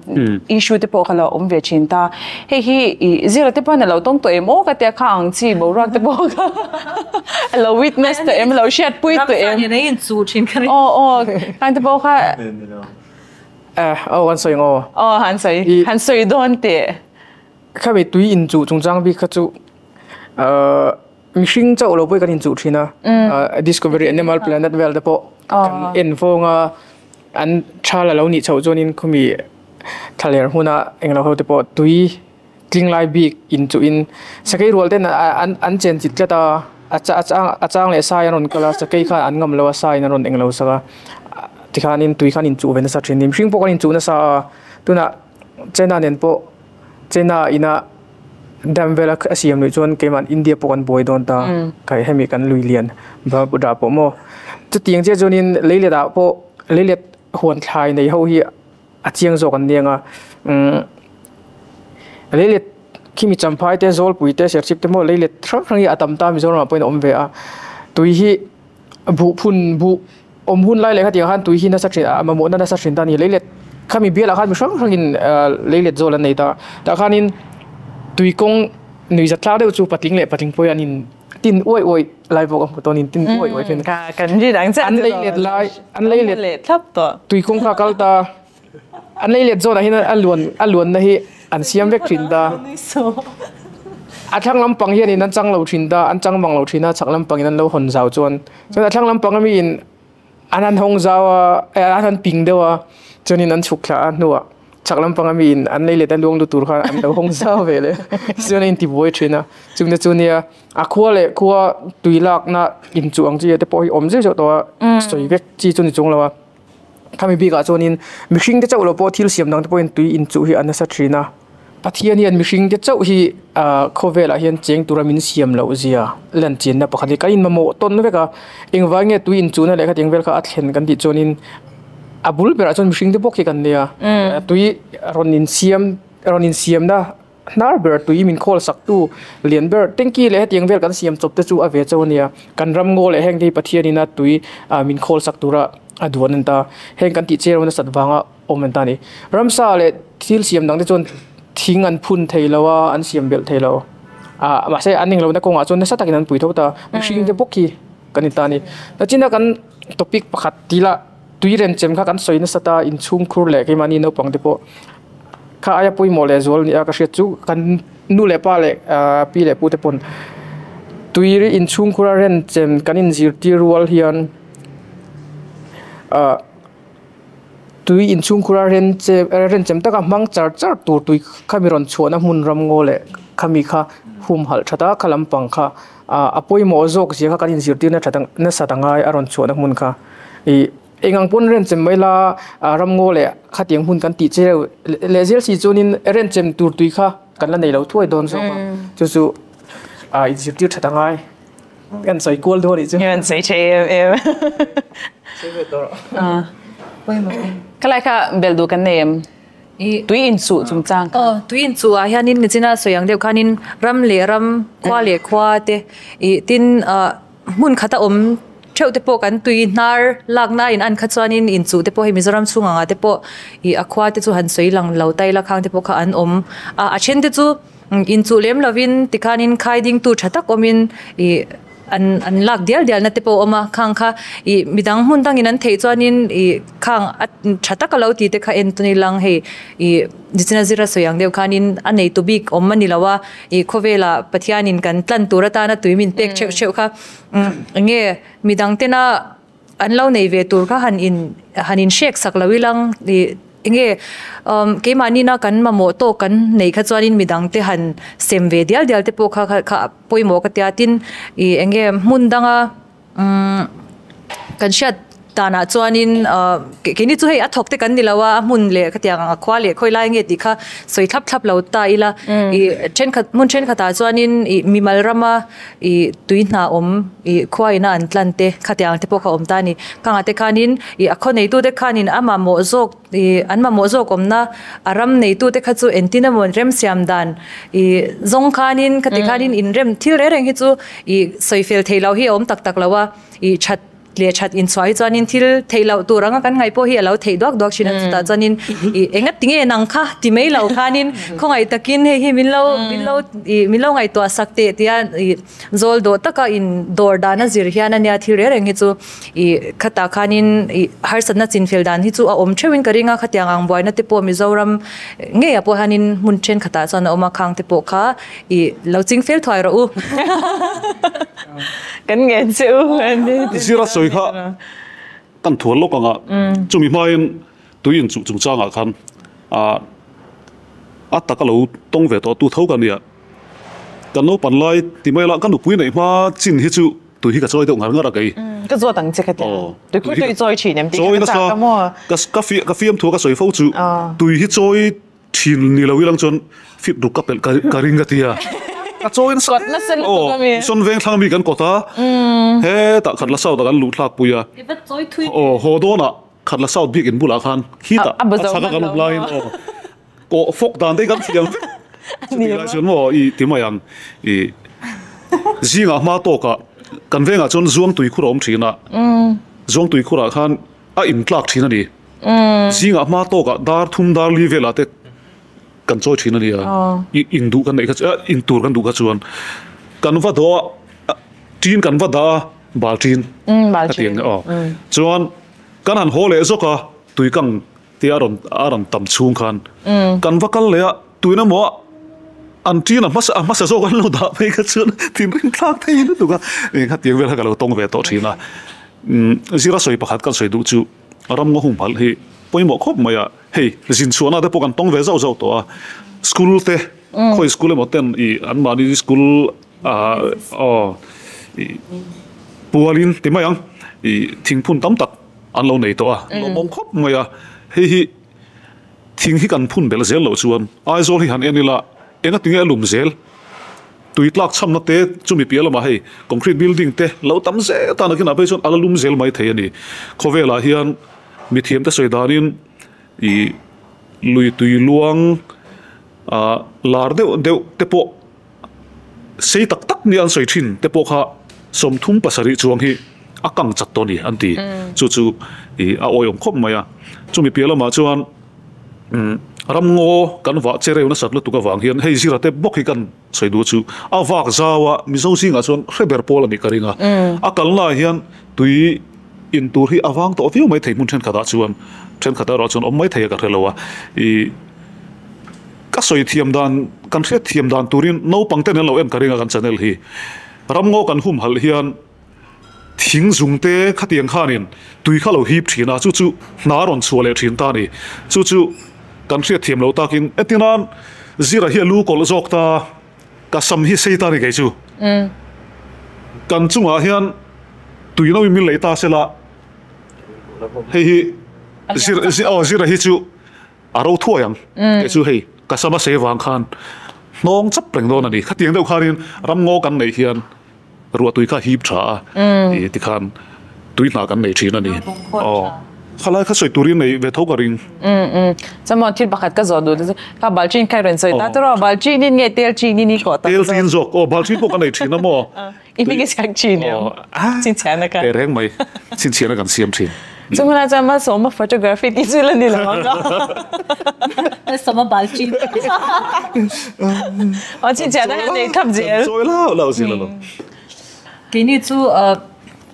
issue te pawh kha lo awm ve thin ta. Hei hi i zira te pawhin a lo tawng tawh em aw ka tia kha ang chi boruak te pawh kha a lo witness tawh em, a lo hriatpui tawh em. Ramsa nen a insuh thin ka ring. Aw aw, khang te pawh kha. Eh, aw han sawi ngaw. Aw han sawi, han sawi dawn teh. Khami tui inchuh chungchang bik kha chu mihring chauh lo pawh hi kan inchuh thin a. Discovery Animal Planet vel te pawh kan en fawng a, an thal a lo nih chhoh chuanin khumi thlaler hmuna englo ho te pawh tui tling lai bik inchuhin sakei rual ten an chen chit tlat a, a chang leh sai an rawn kal a, sakei khan an ngam lo a, saiin an rawn eng lo sak a, tikhanin tui khan inchuh ve nasa thin a ni. Mihring pawh kan inchuh nasa a, tunah China nen pawh China ina dam vel a siam luih chuan keimah India pawh kan buai dawn ta, kai hemi kan lui lian Brahmaputra pawh maw. Chutiang chiah chuanin leilet ah pawh leilet huan thlai nei ho hi a chiang zawk an niang a leilet khimi champhai te zawlpui te serchhip te maw leilet hrang hrang hi a tam ta Mizoram ah pawhin a awm ve a tui hi buh phun buh awm hun lai leh khatiang khan tui hi nasa thin a mamawhna nasa thin ta a ni leilet khami bial ah khan mi hrang hrang in leilet zawl an nei ta tah khanin tui kawng nuihzat thlak deuh chu patling leh patling pawhin an in tin uaih uaih lai bawk a hmu tawn in tin uaih uaih thin kan ri dang chiah an lei let lai an lei let leh thlap tawh tui kawng kha kal ta an lei let zawn ah hian a luan a luan na hi an siam vek thin ta a thlang lampang hian in an chang lo thin ta an chang mang lo thin a chhak lampang in an lo hawn zau chuan chuan a thlang lampang ami in an han hawng zau a an han ping deuh a chuanin an chhuk thla a hnuah chhak lampang ami in an lei let a luang lut tur khan an lo hawng zau ve leh chuan a intibuai thin a chungte chu nia a khua leh khua tui lakna inchuh ang chi te pawh hi awm zeuh zeuh tawh a sawi vek chi chu ni chung lo a khami bikah chuanin mihring te chauh lo pawh thil siam dang te pawhin tui inchuh hi a nasa thin a. Pathian hian mihringte chauh hi khawvelah hian cheng tura min siam loh zia lan chenna pakhat hi kan inmamawh tawn vek a, engvai nge tui inchuhna leh khatiang vel kha a thlen kan tih chuanin a bul berah chuan mihringte bawk hi kan nia, tui rawn insiam rawn insiamna hnar ber tui min khawl saktu lian ber tanky leh hetiang vel kan siam chawp te chu a ve chauh a nia, kan ram ngaw leh heng te hi Pathianina tui min khawl sak tura a duan a ni ta, heng kan tih cherona sat vanga. Awm an ta a ni. Ramsa leh thil siam dang te chuan Thing an phun thei lo a, an siam belh thei lo. Ah, mahse an englohna kawngah chuan nasa takin an pui tho ta. Mihring te bawk hi kan in ta a ni. Nachina kan topic pakhat tih lah tui renchem kha kan sawi nasa ta inchhung khur leh keimahni naupang te pawh kha aia pawimawh leh zual nia ka hriat chu kan nu leh pa leh ah pi leh pu te pawn tui inchhung khura renchem kan inzirtir rual hian ah. Tui inchhungkhura renchem renchem taka hmang char char tur tui khami rawn chhuahna hmun ram ngaw leh khami kha humhalh that a kha lampang kha ah a pawimawh zawk zia kha kan inzirtirna that nasa ta ngai a rawn chhuahna hmun kha ih eng ang pawn renchem mai la ah ram ngaw leh khatiang hmun kan tih che leh zel si chuanin renchem tur tui kha kan la nei lo thuai dawn zawk a chu chu ah inzirtir that a ngai. Kan sawi kual dawn nih chu. Kan sawi tha em em. Sawi ve tawh. Ka lai kha bel duh kan nei em? Tui inchuh chungchang kha. Aw, tui inchuh ah hianin nichina sawi ang deuh khanin ram leh ram, khua leh khua te ih tin hmun khata awm theuh te pawh kan tui hnar lakna in an kha chuanin inchuh te pawh hei Mizoram chhung angah te pawh ih a khua te chu han sawi lang lo ta ila khang te pawh kha an awm a, a then te chu Inchuh lem lovin tikhanin khai dingtu tha tak awmin ih an an lak dial dialna te pawh a awm a, khang kha ih midang hmun dangin an theih chuanin ih khang a tha taka lo tih te kha en tawn ilang hei ih Nichina zira sawi ang deuh khanin a neitu bik awm a ni lo a, ih khawvelah Pathianin kan tlan tur atana tui min pek theuh theuh kha eng nge midang tena An lo nei ve tur kha han in han in hrek sak lo ilang ih enge umm keimahni na kan mamawh tawk kan nei kha chuanin midang te han sem ve dial dial te pawh kha kha kha pawimawh ka tia tin ih enge hmun danga umm kan hriat danah chuanin ah keini chu hei a thawk te kan ni lo a a hmun leh khatiang ang a khua leh khawi lai nge tih kha sawi thlap thlap lo ta ila ih thenkhat hmun thenkhatah chuanin ih mimal rama Ih tui hna awm ih khua ina an tlan te khatiang te pawh kha awm ta a ni. Khangah te khanin ih a khaw neitu te khanin a mamawh zawk ih an mamawh zawk awmna a ram neitu te kha chu entin emaw rem siam dan ih zawng khanin khati khanin inrem thil reng reng hi chu ih sawi fel theih loh hi a awm tak tak lo a ih that leh that inchhuah hi chuanin thil theih loh tur anga kan ngaih pawh hi a lo theih duak duak thin a chutah chuanin ih enga tinge nang kha ti mai lo khanin khawngaih takin hei hi min lo min lo ih min lo ngaihtuah sak teh tia ih zawl dawh taka in dawr dan a zir hian ania thil reng reng hi chu ih khatah khanin ih harsatna chinfel dan hi chu a awm theuhin ka ring a khatiang ang buaina te pawh Mizoram ngeiah pawh hianin hmun thenkhatah chuan a awm a khang te pawh kha I lo ching fel thuai rawh u. Kan ngen che u. Zira sawi kha kan thual lawk anga chumi hmain tui in chuh chungchangah khan a taka lo tawng ve tawh tu tho ka nia. Kan naupan lai ti mai la ka nupui neih hma chin hi chu tui hi ka chawi deuh ngar ngar a kei. Ka zawt ang che ka tia. Tui khu tui chawi thin em tih kha ka chak a maw? Ka fiamthua ka sawi fo chu tui hi chawi Thin ni lo ilang chuan fit ruk ka pelh ka ring ka ti a. Ka chawi nasa Kawt nasa lutuk a mi. Aw, sawn veng thlang mi kan kawt a, hetah khat la south ah kan luh thlak pui a. I va chawi thui. Aw, haw dawnah khat la south bik in bulah khan khitah a chhak a kan awm laiin aw kawh fawk dan te hi kan thiam vek. Chutih lai chuan maw i ti mai ang i zingah hma tawkah kan vengah chuan zuang tui khur a awm thin a, zuang tui khurah khan a intlak thin a ni. Zingah hma tawkah dar thum dar li velah te kan chawi thin a nia. In duh kan neih kha chu in tur kan duh kha chuan kan va dawh a tin kan va dah a bal tin a ti ang aw. Chuan kan han haw leh zawk a tuikang te a rawn a rawn tam chhung khan kan va kal leh a tuina maw an tin a hmasa a hmasa zawk an lo dah phei kha chuan thinrim thlak thei lutuk a khatiang vel kha ka lo tawng ve tawh thin a. Zira sawi pakhat kan sawi duh chu ram ngaw humhalh hi pawimawh khawp mai a, hei zin chhuahna te pawh kan tawng ve zauh zauh tawh a, school te khawi school emaw ten ih anmahni school ah aw ih pualin ti mai ang ih thingphun tam tak an lo nei tawh a, lawmawm khawp mai a, hei hi thing hi kan phun belh zel loh chuan Aizawl hi han en ila engatinge a lum zel. Tui tlak chhamna te chumi piah lamah hei concrete building te lo tam zel tan akinah phei chuan a la lum zel mai thei a ni. Khawvelah hian mithiam te sawi danin ih lui tui luang ah lar deuh deuh te pawh sei tak tak nia an sawi thin te pawh kha 37 chuang hi a kang chat tawh a ni an ti. Chu chu ih a awihawm khawp mai a. Chumi piah lamah chuan. Ramngaw kan vah che reu nasat lutuk avang hian hei zira te bawk hi kan sawi duh chu a vak zau a, Mizo zingah chuan hre ber pawl a nih ka ring a. A kalnaah hian tui in tur hi a vang tawh viau mai thei hmun thenkhatah chuan thenkhat erawh chuan awm mai thei a ka hre lo a. Ih ka sawi thiam dan kan hriat thiam dan turin naupang ten an lo en ka ring a kan channel hi. Ramngaw kan humhalh hian Thing zung te khatiang khanin tui kha lo hip thin a, chu chu hna rawn chhuah leh thin ta a ni. Chu chu kan hriat thiam lo takin etinan Zira hi a lu kawlh zawk ta, ka sam hi sei ta a ni kei chu. Kan chungah hian tui no in min lei ta sela, hei hi Zira Zira hi chu a ro thuai ang kei chu hei ka sam a sei vang khan hnawng chap reng dawn a ni. Khatiang deuh khanin ramngaw kan neih hian Ruah tui kha hip tha a, i tikhan tui hna kan nei thin a ni. Aw, khalai kha sawi turin nei ve tho ka ring. Umm umm, chuan thil pakhat ka zawh duh te chu kha balchin kha i rawn sawi ta tawh a, balchin in nge tel chin in i kawh tak zawk? Tel chin zawk, aw balchin pawh ka nei thin a maw? I hming i siam thin em? Chhinchhiahna kha. Teh reng mai, chhinchhiahna kan siam thin. Chung hunah chuan Malsawma photography tih chu la ni lo ang a. Malsawma balchin. Aw chhinchhiahna kha nei thlap zel. Chawi lau lau zil alo. Keini chu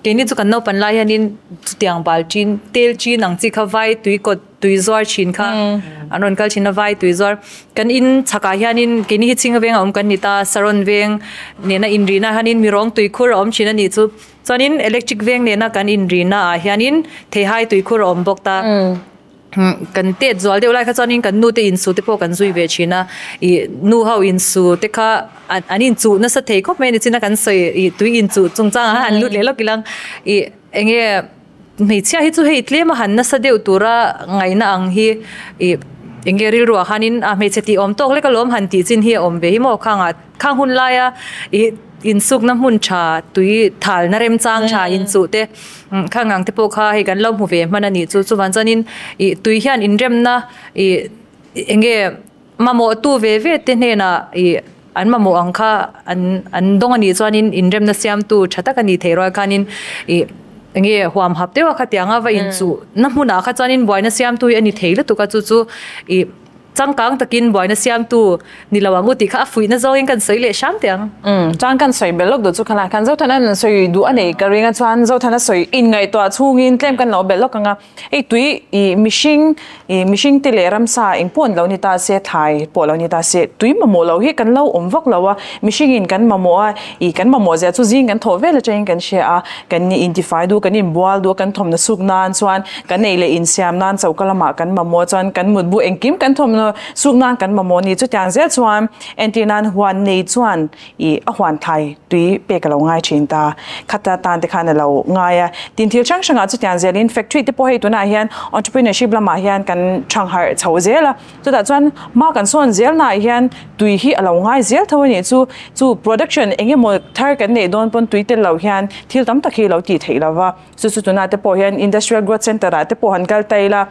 keini chu kan naupan lai hianin chutiang balchin tel chin ang chi kha vai tui kawt tui zuar thin kha an rawn kal thin a vai tui zuar kan in chhakah hianin keini hi chhinga veng a awm kan ni ta saron veng nena inrihna hianin mirawng tui khur a awm thin a nih chu. Chuanin electric veng nena kan inrina ah hianin theihai tuikhur a awm bawk ta. Kan tet zual deuh lai kha chuanin kan nu te insu te pawh kan zui ve thin a. Ih nu ho insu te kha an inchuh nasa thei khawp mai a ni chin a kan sawi ih tui inchuh chungchang ah han lut leh lawk ilang. Ih enge hmeichhia hi chu hei tlem a han nasa deuh tura ngaihna ang hi ih enge rilru ah khanin a hmeichhe tih awm tawk lek alawm han tih chin hi a awm ve hi maw khangah khang hun laia ih Insukna hmun tha, tui thalna remchang tha inchuh te kha ngang te pawh kha hei kan lo hmu ve hman a nih chu. Chuvang chuanin ih tui hian inremna ih eng nge mamawh tu ve ve te hnenah ih an mamawh ang kha an an dawng a nih chuanin inremna siamtu tha tak a nih theih rual khanin ih eng nge huam hap deuh a khatiang a va inchuh na hmunah kha chuanin buaina siamtu hi a ni thei lutuk a chu chu ih Changkang takin buaina siamtu ni lo ang u tih kha a fuihna zawngin kan sawi leh hram teh ang. Umm, chuan kan sawi belh lawk duh chu khalai khan Zothana an sawi duh a nei ka ring a, chuan Zothana sawi inngaihtuah chhungin tlem kan lo belh lawk ang a, hei tui ih mihring ih mihring te leh ramsa eng pawh an lo ni ta se, thlai pawh lo ni ta se, tui mamawh loh hi kan lo awm vak lo a, mihringin kan mamawh a, ih kan mamawh zia chu zing kan thawh vel atangin kan hria a, kan intifai duh, kan inbual duh a, kan thawmhnaw suk nan chuan Kan ei leh insiam nan choka lamah kan mamawh chuan kan mutbu engkim kan thawmhnaw suk nan kan mamawh ni. Chutiang zel chuan entir nan huan nei chuan ih a huan thai tui pek a lo ngai thin ta. Khata tan te khan a lo ngai a. Tin thil hrang hrangah chutiang zelin factory te pawh hei tunah hian entrepreneurship lamah hian kan thangharh chho zel a. Chutah chuan hma kan sawn zel naah hian tui hi a lo ngai zel tho a nih chu. Chu production eng emaw thar kan neih dawn pawn tui tel lo hian thil tam tak hi a lo tih theih lo va. Chu chu tunah te pawh hian Industrial Growth Centre ah te pawh han kal ta ila,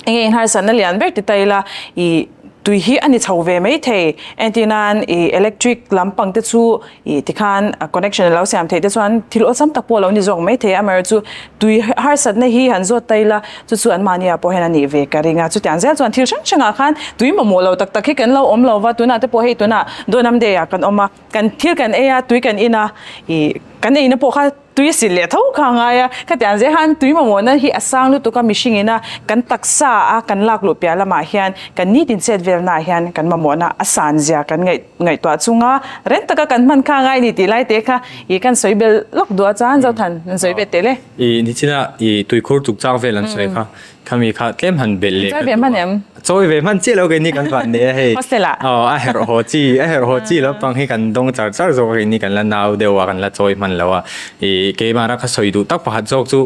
enge inharsatna lian ber ti ta ila, ih tui hi a ni chho ve mai thei. Entir nan ih electric lampang te chu ih tikhan connection a lo siam theih te chuan thil awlsam tak pawh a lo ni zawk mai thei a, amaherawhchu tui harsatna hi han zawt ta ila chu chu anmahni ah pawh hian a nih ve ka ring a. Chutiang zel chuan thil hrang hrangah khan tui mamawh lo tak tak hi kan lo awm lo va, tunah te pawh hei tunah Donam Day ah kan awm a, kan thil kan ei a, tui kan in a, ih kan eina pawh kha Tui sil leh tho kha a ngai a, khatiang zel khan tui mamawhna hi a sang lutuk a, mihring ina kan taksa a kan lak luh piah lamah hian kan nitin chet velnaah hian kan mamawhna a san zia kan ngaih ngaihtuah chunga reng taka kan hman kha a ngai ni tih lai te kha ih kan sawi bel lawk duh a chuan Zothan an sawi ve tel e. Ih nichina ih tuikhur chungchang vel an sawi kha. Khami kha tlem han belh leh ka duh a. Chawi ve hman chiah lo keini kan van nei a hei. Hostel ah. Aw a herh haw chi a herh haw chi lampang hi kan dawng char char zawk a keini kan la nau deuh a kan la chawi hman lo a. Ih keimah ra ka sawi duh tak pakhat zawk chu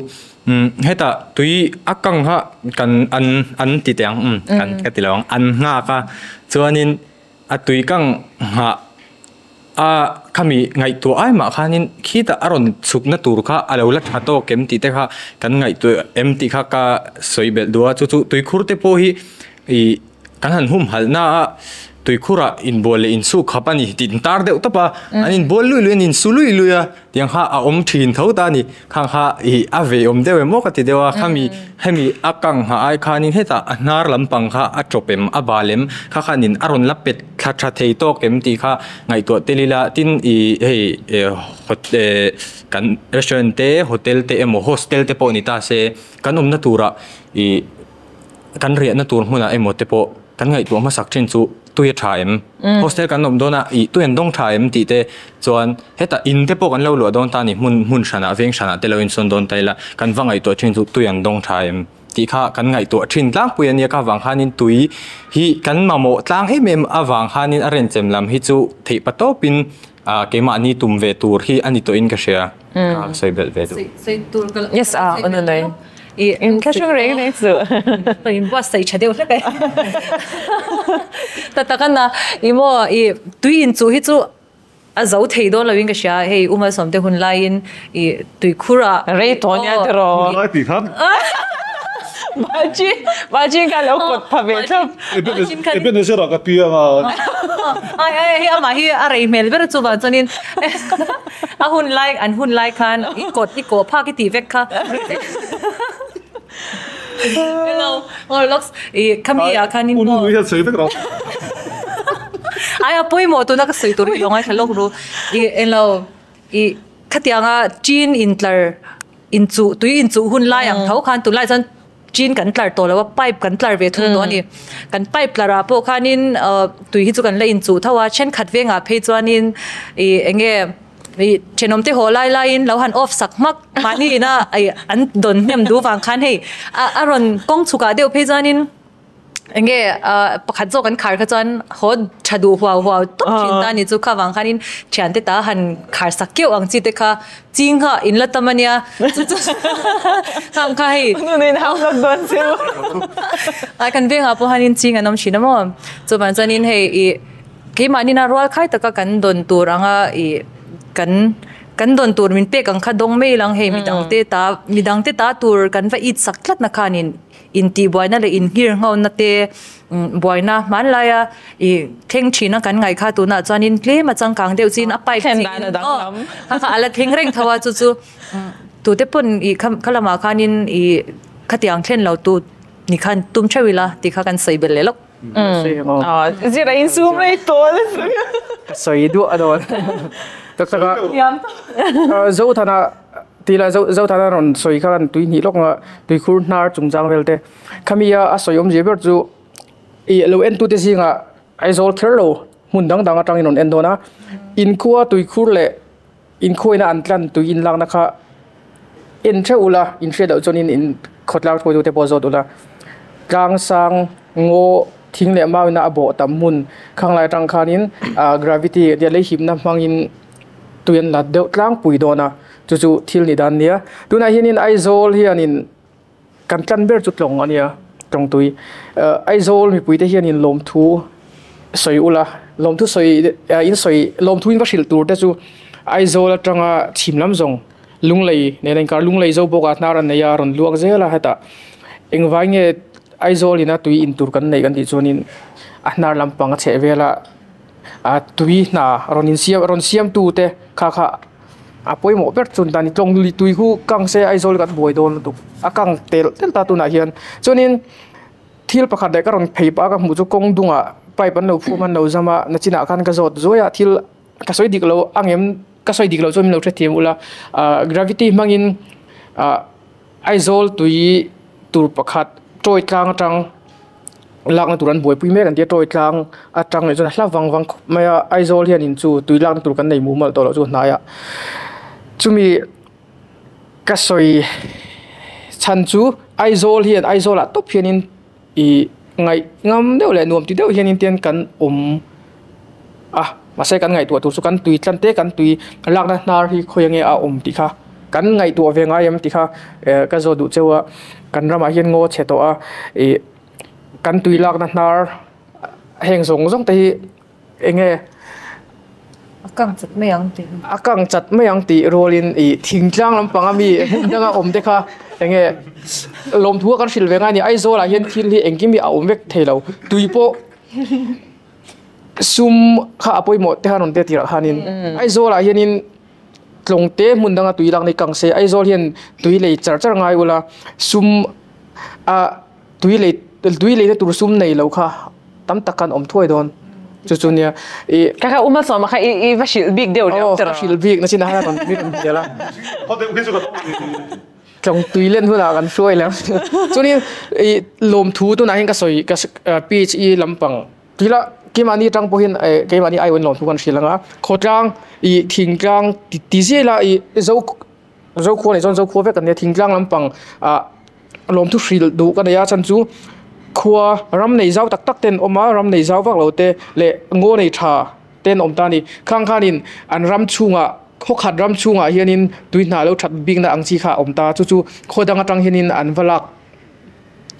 umm hetah tui a kang kha kan an an ti teh ang umm kan ka ti lo ang an nghak a chuanin A tui kang nghah a khami ngaihtuah ai mah khanin khitah a rawn chhukna tur kha a lo la tha tawk em tih te kha kan ngaihtuah em tih kha ka sawi belh duh a, chu chu tuikhur te pawh hi ih Kan han humhalh na a tuikhur ah inbual leh insuk khap a ni tih an tar deuh tawp a, an inbual lui lui a, an insu lui lui a, tiang kha a awm thin tho ta a ni. Khang kha ih a ve awm deuh em aw ka ti deuh a, khami hemi a kang nghah ai khanin hetah a hnar lampang kha a tawp em a bal em kha khanin a rawn la pet thla tha thei tawk em tih kha ngaihtuah tel ila tin ih hei eh kan restaurant te hotel te emaw hostel te pawh ni ta se kan awmna turah ih kan riahna tur hmunah emaw te pawh kan ngaihtuah hmasak thin chu tui a tha em hostel kan awm dawn a ih tui an dawng tha em tih te chuan hetah in te pawh kan lo luah dawn ta a ni hmun hmun hranah veng hranah te lo insawn dawn ta ila kan va ngaihtuah thin chu tui an dawng tha em tih kha kan ngaihtuah thin tlangpui a nia kha vang khanin tui hi kan mamawh tlang em em avang khanin a renchem lam hi chu theih pa tawpin ah keimahni tum ve tur hi a ni tawhin ka hria ka sawi belh ve duh. Yes a ununui. In thlahrung reng reng chu. Ka in buatsaih tha deuh hlek e. Ta tak a na i maw i tui in chuh hi chu a zo thei dawn lo in ka hria hei u Malsawmte hun laiin i tui khur ah Rei tawh nia tiraw. Hun lai tih khan. Baji Baji khan lo kawt pha ve thlap. Ebenezer ah ka piang a. Ai ai hei amah hi a rei hmel ber chuvang chuanin A hun lai an hun lai khan i kawt i kawh phak i tih vek kha. Hello Orlox i khami ah khan in Unu hian sawi vek rawh. Ai a pawimawh tuna ka sawi tur hi lo ngaithla lawk ru. I englo i khatianga chin intlar inchuh tui inchuh hun lai ang tho khan tunlai chuan Chin kan tlar tawh lo a, pipe kan tlar ve thung tawh a ni. Kan pipe tlar ah pawh khanin tui hi chu kan la inchuh tho a, thenkhat vengah phei chuanin ih eng nge ih thenawm te haw lai laiin lo han off sak hmak mahni ina ih an dawn hnem duh vang khan hei a rawn kawng chhuk ah deuh phei chuanin eng nge pakhat zawk an khar kha chuan haw tha duh huau huau tawp thin ta a ni chu kha vang khanin thiante ta han khar sak keuh ang chi te kha Ching kha in la tam a nia chu chu khang kha hei Nun in hau lawk dawn chu. Ai kan vengah pawh hianin ching an awm thin a maw chuvang chuanin hei ih keimahni rual khai taka kan dawn tur anga ih kan kan dawn tur min pek ang kha dawng mai lang hei midangte ta midangte ta tur kan va it sak tlat na khanin Intihbuaina leh inngirnghauna te buaina hmanlaia ih thleng thina kan ngaih kha tunah chuanin tlem a changkang deuh chin a pipe Thlen dan a danglam. Kha kha a la thleng reng tho a chu chu tute pawn ih kha kha lamah khanin ih khatiang thlen lo tu ni khan tum theuh ila tih kha kan sawi belh leh lawk. Zira insum rei tawl. Ka sawi duah a dawn. Tak tak a Zothana Ti la Zothana rawn sawi kha kan tui hnih lawk anga tuikhur hnar chungchang vel te. Khami a a sawi awmzia ber chu ih lo en tute zingah Aizawl kher lo hmun dang dang atangin rawn en dawn a. Inkhua tuikhur leh inkhuaina an tlan tui inlakna kha en theuh ula inhriat loh chuanin in khawtlang hruaitute pawh zawt ula. Tlang sang ngaw thing leh mauina a bawh tam hmun khanglai atang khanin ah gravity tia lei hipna hmangin tui an la deuh tlangpui dawn a chu chu thil ni dan nia tunah hianin Aizawl hianin kan tlan ber chu tlawng a nia tlawng tui Aizawl mipui te hianin lawmthu sawi ula lawmthu sawi in sawi lawmthu in va hrilh tur te chu Aizawl atanga chhim lam zawng Lunglei nen a inkar Lunglei zo bawk a hnar an nei a rawn luak zel a hetah engvai nge Aizawl ina tui in tur kan neih kan tih chuanin a hnar lampang a chheh vel a. a tui hna rawn insiam rawn siam tu te kha kha a pawimawh ber chu dan tlawng lui tui khu kang se Aizawl kan buai dawn lutuk a kang tel tel ta tunah hian chuanin thil pakhat leh ka rawn phei pah a ka hmuh chu kawng dungah pipe an lo phum an lo zam a nachinah khan ka zawt zuai a thil ka sawi dik lo ang em ka sawi dik loh chuan min lo hrethiam ula ah gravity hmangin ah Aizawl tui tur pakhat tawi tlang atang. Lakna tur an buaipui mek an tia tawi tlang atang leh chuan a hla vang vang khawp mai a Aizawl hianin chu tui lakna tur kan nei mumal tawh loh chu hnai ah chumi ka sawi chhan chu Aizawl hian Aizawl ah tawp hianin ih ngaih ngam deuh leh nuam ti deuh hianin tian kan awm a mahse kan ngaihtuah tur chu kan tui tlan te kan tui lakna hnar hi khawi enge a awm tih kha kan ngaihtuah ve ngai em tih kha eh ka zawt duh cheu a kan ramah hian ngaw chhe tawh a ih kan tui lakna hnar heng zawng zawng te hi enge a kang chat mai ang tih a kang chat mai ang tih rualin ih thingtlang lampang ami hmun danga awm te kha. Enge lawmthu a kan hrilh ve ngai a ni. Aizawl ah hian thil hi engkim hi a awm vek thei lo. Tui pawh sum kha a pawimawh te khan rawn te tirah khanin Aizawl ah hianin tlawng te hmun danga tui lak ni kang se Aizawl hian tui lei char char ngai ula sum a tui lei tui leina tur sum nei lo kha tam tak khan awm thuai dawn chu chu nia i ka kha uma sawma kha i i va hrilh bik deuh reuh tiraw ka hrilh bik na chin a rawn mi rawn hnial a tlawng tui len hunah kan hruai leh chuanin i lawmthu tunah hian ka sawi ka page i lampang tila keimahni atang pawhin keimahni aiawhin lawmthu kan hrilh ang a khawtlang i thingtlang ti zela i zo Zokhua nih chuan Zokhua vek an nia, thingtlang lampang ah lawmthu hrilh duh ka nei a chhan chu khua ram nei zau tak tak te an awm a, ram nei zau vak lo te leh ngaw nei tha te an awm ta a ni. Khang khanin an ram chhungah khaw khat ram chhungah hianin tui hna lo that bikna ang chi kha a awm ta, chu chu khaw dang atang hianin an va lak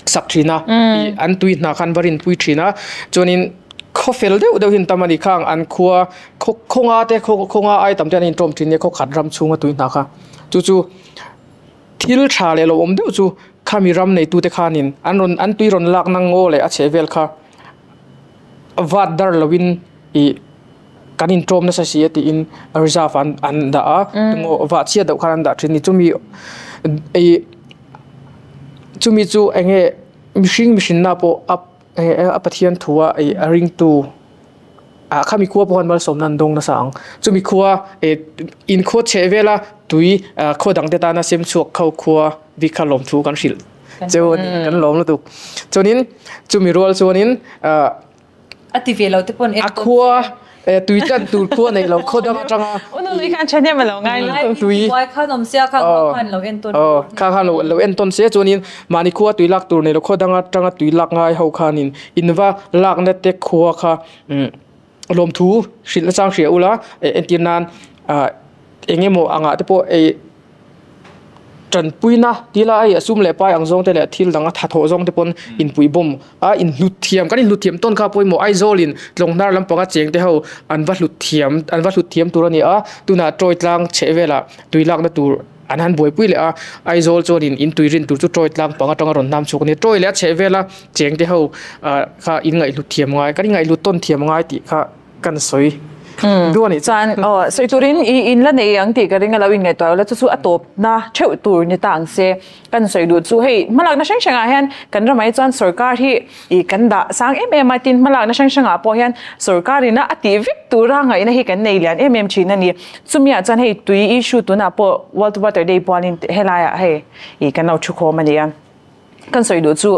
sak thin a, ih an tui hna kha an va rinpui thin a, chuanin khaw fel deuh deuh hi an tam a ni khang an khua khaw khawnga te khaw khawnga ai tam te an intawm thin nia khaw khat ram chhunga tui hna kha chu chu thil tha leh lo awm deuh chu khami ram nei tute khanin an rawn an tui rawn lak na ngaw leh a chheh vel kha vat dar lovin ih kan intawm nasa si a tiin reserve an an dah a ngaw vah chhiat deuh khan an dah thin a ni chumi ih. Chumi chu eng nge mihring mihrinna pawh a a Pathian thua ih a ringtu ah khami khua pawh khan malsawmna an dawng nasa ang. Chumi khua ih inkhua chheh vela tui ah khaw dangte tana sem chhuak kho khua bik kha lawmthu kan hrilh cheu a ni kan lawm lutuk. Chuanin chumi rual chuanin ah. A ti ve lo te pawn A khua tui tlan tur khua nei lo khaw dang atanga Unu lui khan thahnem a lo ngai lo. Tui Buai khan awm sia kha khaw khan lo en tawn. Aw kha khan lo lo en tawn sia chuanin mahni khua tui lak tur nei lo khaw dang atanga tui lak ngai ho khanin in va lakna te khua kha lawmthu hrilh na chang hria ula entir nan eng emaw angah te pawh ei Tanpuina ti la hei a sum leh pai ang zawng te leh thil dang a tha thawh zawng te pawn inpui bawm a inhlut thiam kan inhlut thiam tawn kha pawimawh Aizawlin Tlawnghnâr lampanga cheng te ho an va hlut thiam an va hlut thiam tur a ni a tunah Tawi tlang chheh velah tui lakna tur an han buaipui leh a Aizawl chuanin in tui rin tur chu Tawi tlang pang atanga rawn hnam chhuak a ni Tawi leh a chheh vela cheng te ho ah kha in ngaihhlut thiam ngai kan ingaihhlut tawn thiam ngai tih kha kan sawi duh a nih chuan aw sawi turin i in la nei ang tih ka ring a lo inngaihtuah lo la chu chu a tawpna theuh tur ni ta ang se kan sawi duh chu hei hmalakna hrang hrangah hian kan ramah hi chuan sorkar hi i kan dah sang em em a tin hmalakna hrang hrangah pawh hian sorkar ina a tih vek tura ngaihna hi kan nei lian em em thin a ni chumi ah chuan hei tui issue tunah pawh world water day pualin helaiah hei i kan lo thu khawm a ni a kan sawi duh chu.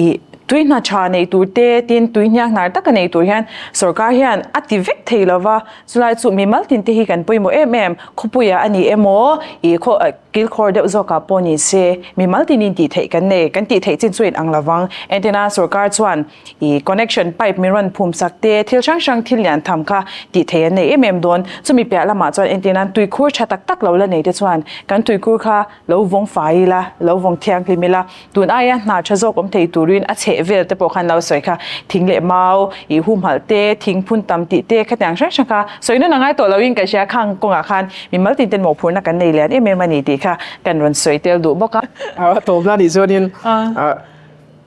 Ih, tui hna tha nei tur te tin tui hniak hnar taka nei tur hian sorkar hian a ti vek thei lo va, chulai chu mimal tin te hi kan pawimawh em em, khawpuiah a ni emaw, ih khaw kilkhawr deuh zawkah pawh ni se, mimal tinin tih theih kan nei, kan tih theih chin chu in ang lo vang. Entina sorkar chuan ih connection pipe min rawn phum sak te, thil hrang hrang thil lian tham kha tih theih an nei em em dawn. Chumi piah lamah chuan entina tuikhur tha tak tak lo la nei te chuan kan tuikhur kha lo vawng fai ila, lo vawng thianghlim ila, tun aia hna tha zawk awm thei turin a chheh vel te pawh khan lo sawi kha, thing leh mau, ih humhalh te, thing phun tam tih te khatiang hrang hrang kha sawi nun a ngai tawh loin ka hria, khang kawngah khan mimal tin ten mawhphurhna kan nei lian em em a ni tih kha kan rawn sawi tel duh bawk a. A tawpna nih chuanin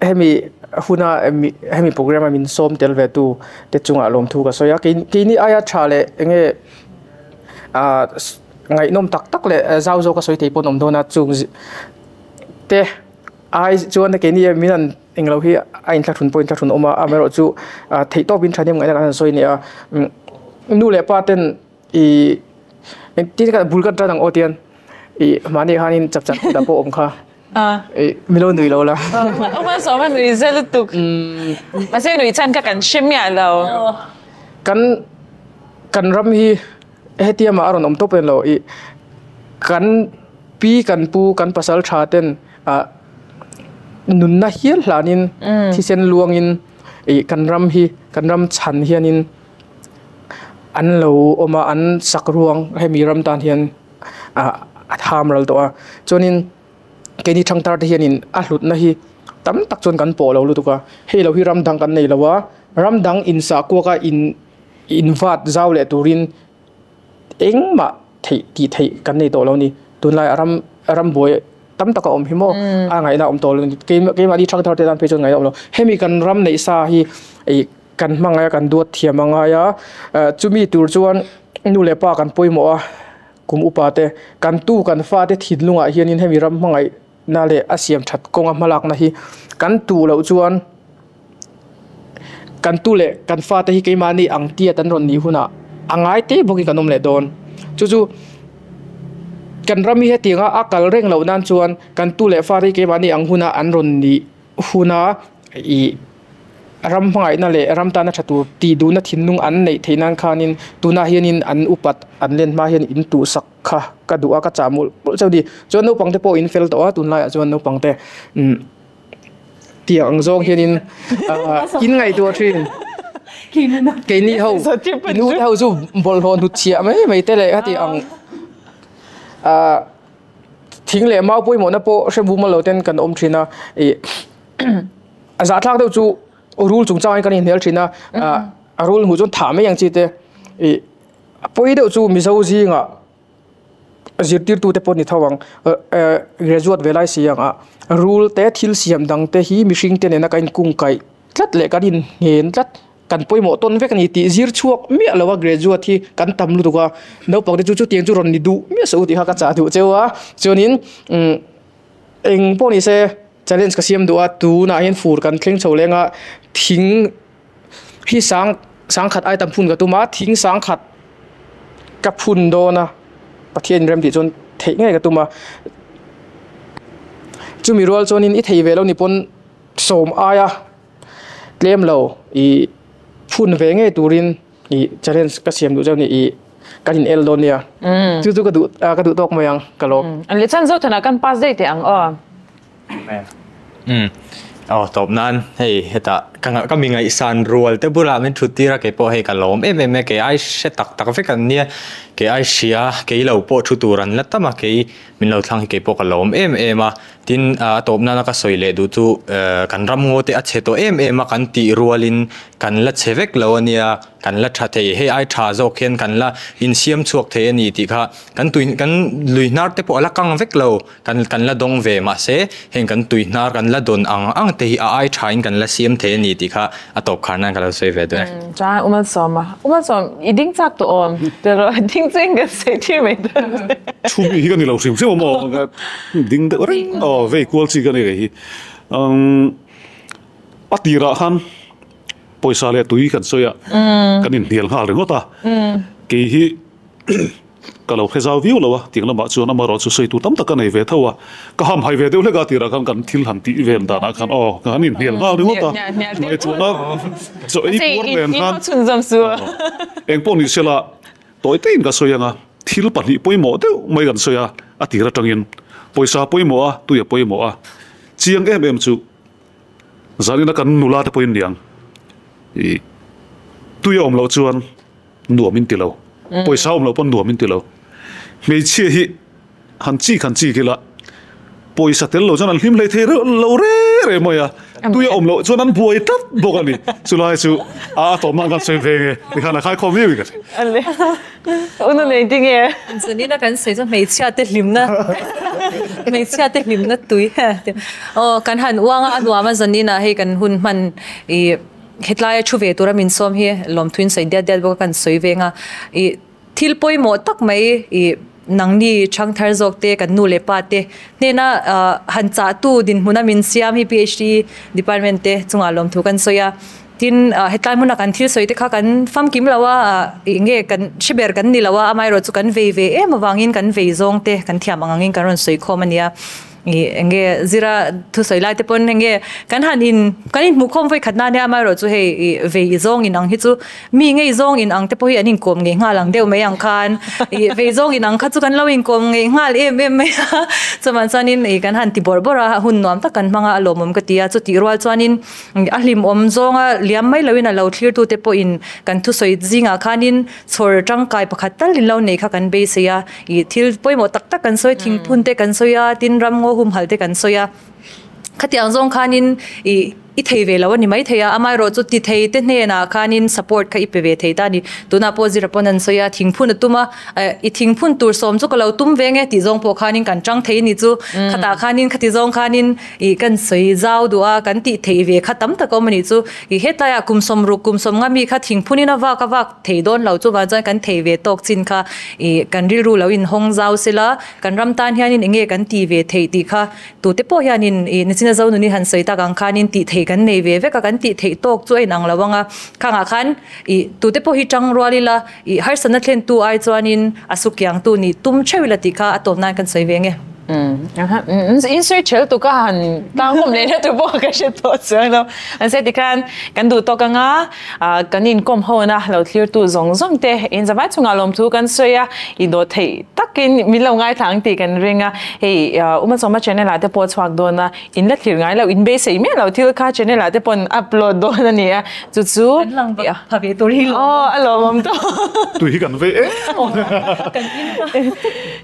hemi huna hemi program a min sawm tel ve tu te chungah lawmthu ka sawi a, keini aia tha leh enge Ngaihnawm tak tak leh zau zawk a sawi thei pawh an awm dawn a, chung te ai chuan keini min an englo hi a inthlahrun pawh inthlahrun awm a, amaherawh chu theihtawpin thahnem ngaihna kan han sawi a ni a, nu leh pa ten ih engtin nge bul kan tan ang aw tian ih mahni khanin chapchar kut ah pawh awm kha ih min lo nui lo la. Awm a nui zel lutuk mahse nui chhan kha kan hre miah lo. Kan kan ram hi. Hetia mah a rawn awm tawp em lo ih kan pi kan pu kan pasal tha ten ah nunna hial hlanin thisen luangin ih kan ram hi kan ram chhan hianin an lo awm a an sak ruang hemi ram tan hian ah a tham ral tawh a chuanin keini thangthar te hianin a hlutna hi tam tak chuan kan pawh lo lutuk a hei lo hi ram dang kan nei lo a ram dang insah kuak a in. Invat zau leh turin engmah theih tih theih kan nei tawh lo a ni. Tunlaiah ram rambuai tam tak a awm hi maw a ngaihna a awm tawh lo keimahni thangthar te tan phei chuan ngaihna a awm lo hemi kan ram neih sa hi ih kan hmangaih a kan duat thiam a ngai a chumi tur chuan nu leh pa kan pawimawh a kum upa te kan tu kan fa te thinlungah hianin hemi ram hmangaih na leh a siam that kawnga hmalakna hi kan tuh loh chuan kan tu leh kan fate hi keimahni ang tiat an rawn nih hunah a ngai te bawkin kan awm leh dawn chu chu kan ram hi hetianga a kal reng loh nan chuan kan tu leh fate hi keimahni ang huna an rawn nih huna ih ram hmangaihna leh ram tana tha tur tih duhna thinlung an neih theih nan khanin tunah hianin an upat an len hma hian in tuhsak kha ka duh a ka chah mawlh mawlh chauh a ni chuan naupang te pawh in fel tawh a tunlaiah chuan naupang te umm tiang ang zawng hianin in ngaihtuah thin keini ho nu te ho chu bawlhhlawh hnut chhiah mai mai te leh heti ang ah thing leh mau pawimawhna pawh hre bum lo ten kan awm thin a ih a zahthlak deuh chu rul chungchangin kan inhnial thin a a rul hmuh chuan thah mai ang chi te ih A pawi deuh chu Mizo zingah zirtirtute pawh ni tho ang graduate ve lai si ang a rul te thil siam dang te hi mihring te nena kan inkungkaih tlat leh kan innghen tlat kan pawimawh tawn vek a ni tih zir chhuak miah lo a graduate hi kan tam lutuk a naupang te chu chutiang chu rawn ni duh miah suh u tih kha ka chah duh cheu a chuanin umm eng pawh ni se challenge ka siam duh a tunah hian fur kan thleng chho leng a thing. Hi sang sangkhat ai tam phun ka tum a thing sangkhat ka phun dawn a Pathian in rem tih chuan theih ngei ka tum a chumi rual chuanin i thei ve lo ni pawn sawm aia tlem lo ih phun ve ngei turin ih challenge ka siam duh chuan ih kan in el dawn nia chu chu ka duh ka duh tawk mai ang ka lawm. Leh chuan Zothana kan pass daih teh ang aw. Umm aw tawp nan hei hetah ka ka mi ngaihsan rual te bulah min thut tir a keipawh hei ka lawm em em e kei ai hre tak tak vek an nia kei ai hria kei lo pawh thu tur an la tam a kei min lo thlang hi keipawh ka lawm em em a tin a tawp nana ka sawi leh duh chu ehh kan ram ngaw te a chhe tawh em em a kan tih rualin kan la chhe vek lo a nia kan la tha thei hei ai tha zawk hian kan la insiam chhuak thei a ni tih kha kan tui kan lui hnar te pawh a la kang vek lo. Kan kan la dawng ve mahse heng kan tui hnar kan la dawn ang ang te hi a ai tha in kan la siam thei a ni tih kha a tawp khar nan ka lo sawi ve dawn e. Chuan Umalsawma, Umalsawm i ding chak tawh awm tiraw ding chu in kan sawi tir mai dawn che. Thu mi hi ka ni lo hrim hrim awm aw ding deuh reng aw vei kual chi ka ni kei hi. A tirah khan pawisa leh tui kan sawi a kan inhnial nghal ringawt a kei hi Ka lo hre zau viau lo a, tiang lamah chuan amaherawh chu sawi tur tam tak ka nei ve tho a, ka ham hai ve deuh hlek a tirah khan kan thil han tih vel danah khan aw ka han inhnial nghal ringawt a, ngaihtuahna chaw ei puar nen khan eng pawh ni sela tawi teiin ka sawi ang a, thil pahnih pawimawh deuh mai kan sawi a, a tir atangin pawisa pawimawh a, tui a pawimawh a, chiang em em chu zanina kan nula te pawhin niang ih tui a awm loh chuan. Nuam in ti lo. Pawisa awm loh pawn nuam in ti lo. Hmeichhia hi han chik han chik ila pawisa tel lo chuan an hlim hlei thei reuh lo re re mai a. Tui a awm loh chuan an buai tlat bawk a ni. Chulai chu a tawp nan kan sawi ve nge tikhan a khaikhawm viau in ka hria. Unu nei ding e. Zanina kan sawi chuan hmeichhia te hlimna hmeichhia te hlimna tui aw kan han uang a a nuam a zanina hei kan hun hman ih Hetlaia thu ve tura min sawm hi lawmthuin sawi diat diat bawk a kan sawi veng a, ih thil pawimawh tak mai ih nangni chhangthar zawk te kan nu leh pa te hnena han chahtu dinhmuna min siam hi PHD department te chungah lawmthu kan sawi a, tin hetlai hmuna kan thil sawi te kha kan famkim lo a, ih nge kan hre ber kan ni lo a, amaherawh chu kan vei ve em avangin kan vei zawng te kan thiam ang angin kan rawn sawi khawm a nia. Ih eng nge zira thusawi lai te pawn eng nge kan han in kan inhmuh khawm vawi khat na nia amaherawh chu hei ih vei zawng in ang hi chu mi ngei zawng in ang te pawh hi an inkawm ngei nghal ang deuh mai ang khan ih vei zawng in ang kha chu kan lo inkawm ngei nghal em em mai a chuvan chuanin ih kan han ti bawrh bawrh a hun nuam tak kan hmang a a lawmawm ka ti a chutih rual chuanin a hlimawm zawnga liam mai loin a lo thlir tu te pawhin kan thusawi zingah khanin chhawr tangkai pakhat tal in lo nei kha kan beisei a. Ih thil pawimawh tak tak kan sawi thingphun te kan sawi a tin ramngaw humhal te kan sawi a khatiang zawng khanin ih I thei ve lo a ni maithei a, amaherawhchu ti thei te hnenah khanin support kha i pe ve thei ta a ni. Tunah pawh zira pawn an sawi a, thingphun a tum a, eh i thingphun tur sawm chu ka lo tum ve nge tih zawng pawh khanin kan tang thei a ni chu. Khatah khanin khati zawng khanin ih kan sawi zau duh a, kan tih theih ve kha tam tak a awm a nih chu. Ih hetlaiah kum sawmruk kum sawm nga mi kha thingphunin a vak a vak thei dawn lo chuvang chuan kan thei ve tawk chin kha ih kan rilru lo inhawng zau sela, kan ram tan hianin eng nge kan tih ve theih tih kha Tute pawh hianin ih nichina Zonuni han sawi tak ang khanin tih theih kan nei ve vek a, kan tih theih tawk chu a inang lo ang a, khangah khan ih tute pawh hi tang rual ila ih harsatna thlentu ai chuanin a sukiangtu nih tum theuh ila tih kha a tawp nan kan sawi ve nge. In sawi thel tuk a han tang khawm leh na tur pawh ka hre tawh chuang lo. An sawi tikhan kan duh tawk anga kan inkawm hona lo thlirtu zawng zawng te in zavai chungah lawmthu kan sawi a, i dawh theih takin min lo ngaithla ang tih kan ring a, hei Umasawma channel ah te pawh a chhuak dawn a, in la thlir ngai lo, in beisei miah lo thil kha channel ah te pawn upload dawn a ni a, chu chu Kan lang bak pha ve tur hi lawm awm. Aw a lawmawm tawh. Tui hi kan vei em Kan in a.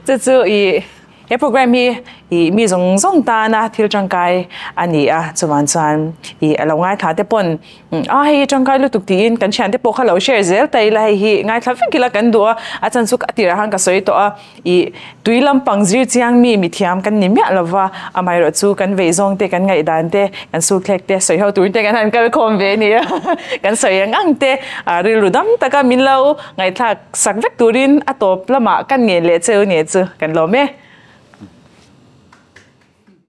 Chu chu i He program hi ih mi zawng zawng tana thil tangkai a ni a, chuvan chuan ih a lo ngaithla te pawn a hei tangkai lutuk tiin kan thiante pawh kha lo share zel ta ila hei hi ngaithla vek ila kan duh a, a chan chu a tirah khan ka sawi tawh a, ih tui lampang zir chiang mi mithiam kan ni miah lova, amaherawh chu kan vei zawng te kan ngaihdan te kan sulthlek te sawi ho turin te kan han kal khawm ve a ni a, kan sawi ang ang te rilru dam taka min lo ngaihthlak sak vek turin a tawp lamah kan ngen leh cheu nia chu kan lawm e.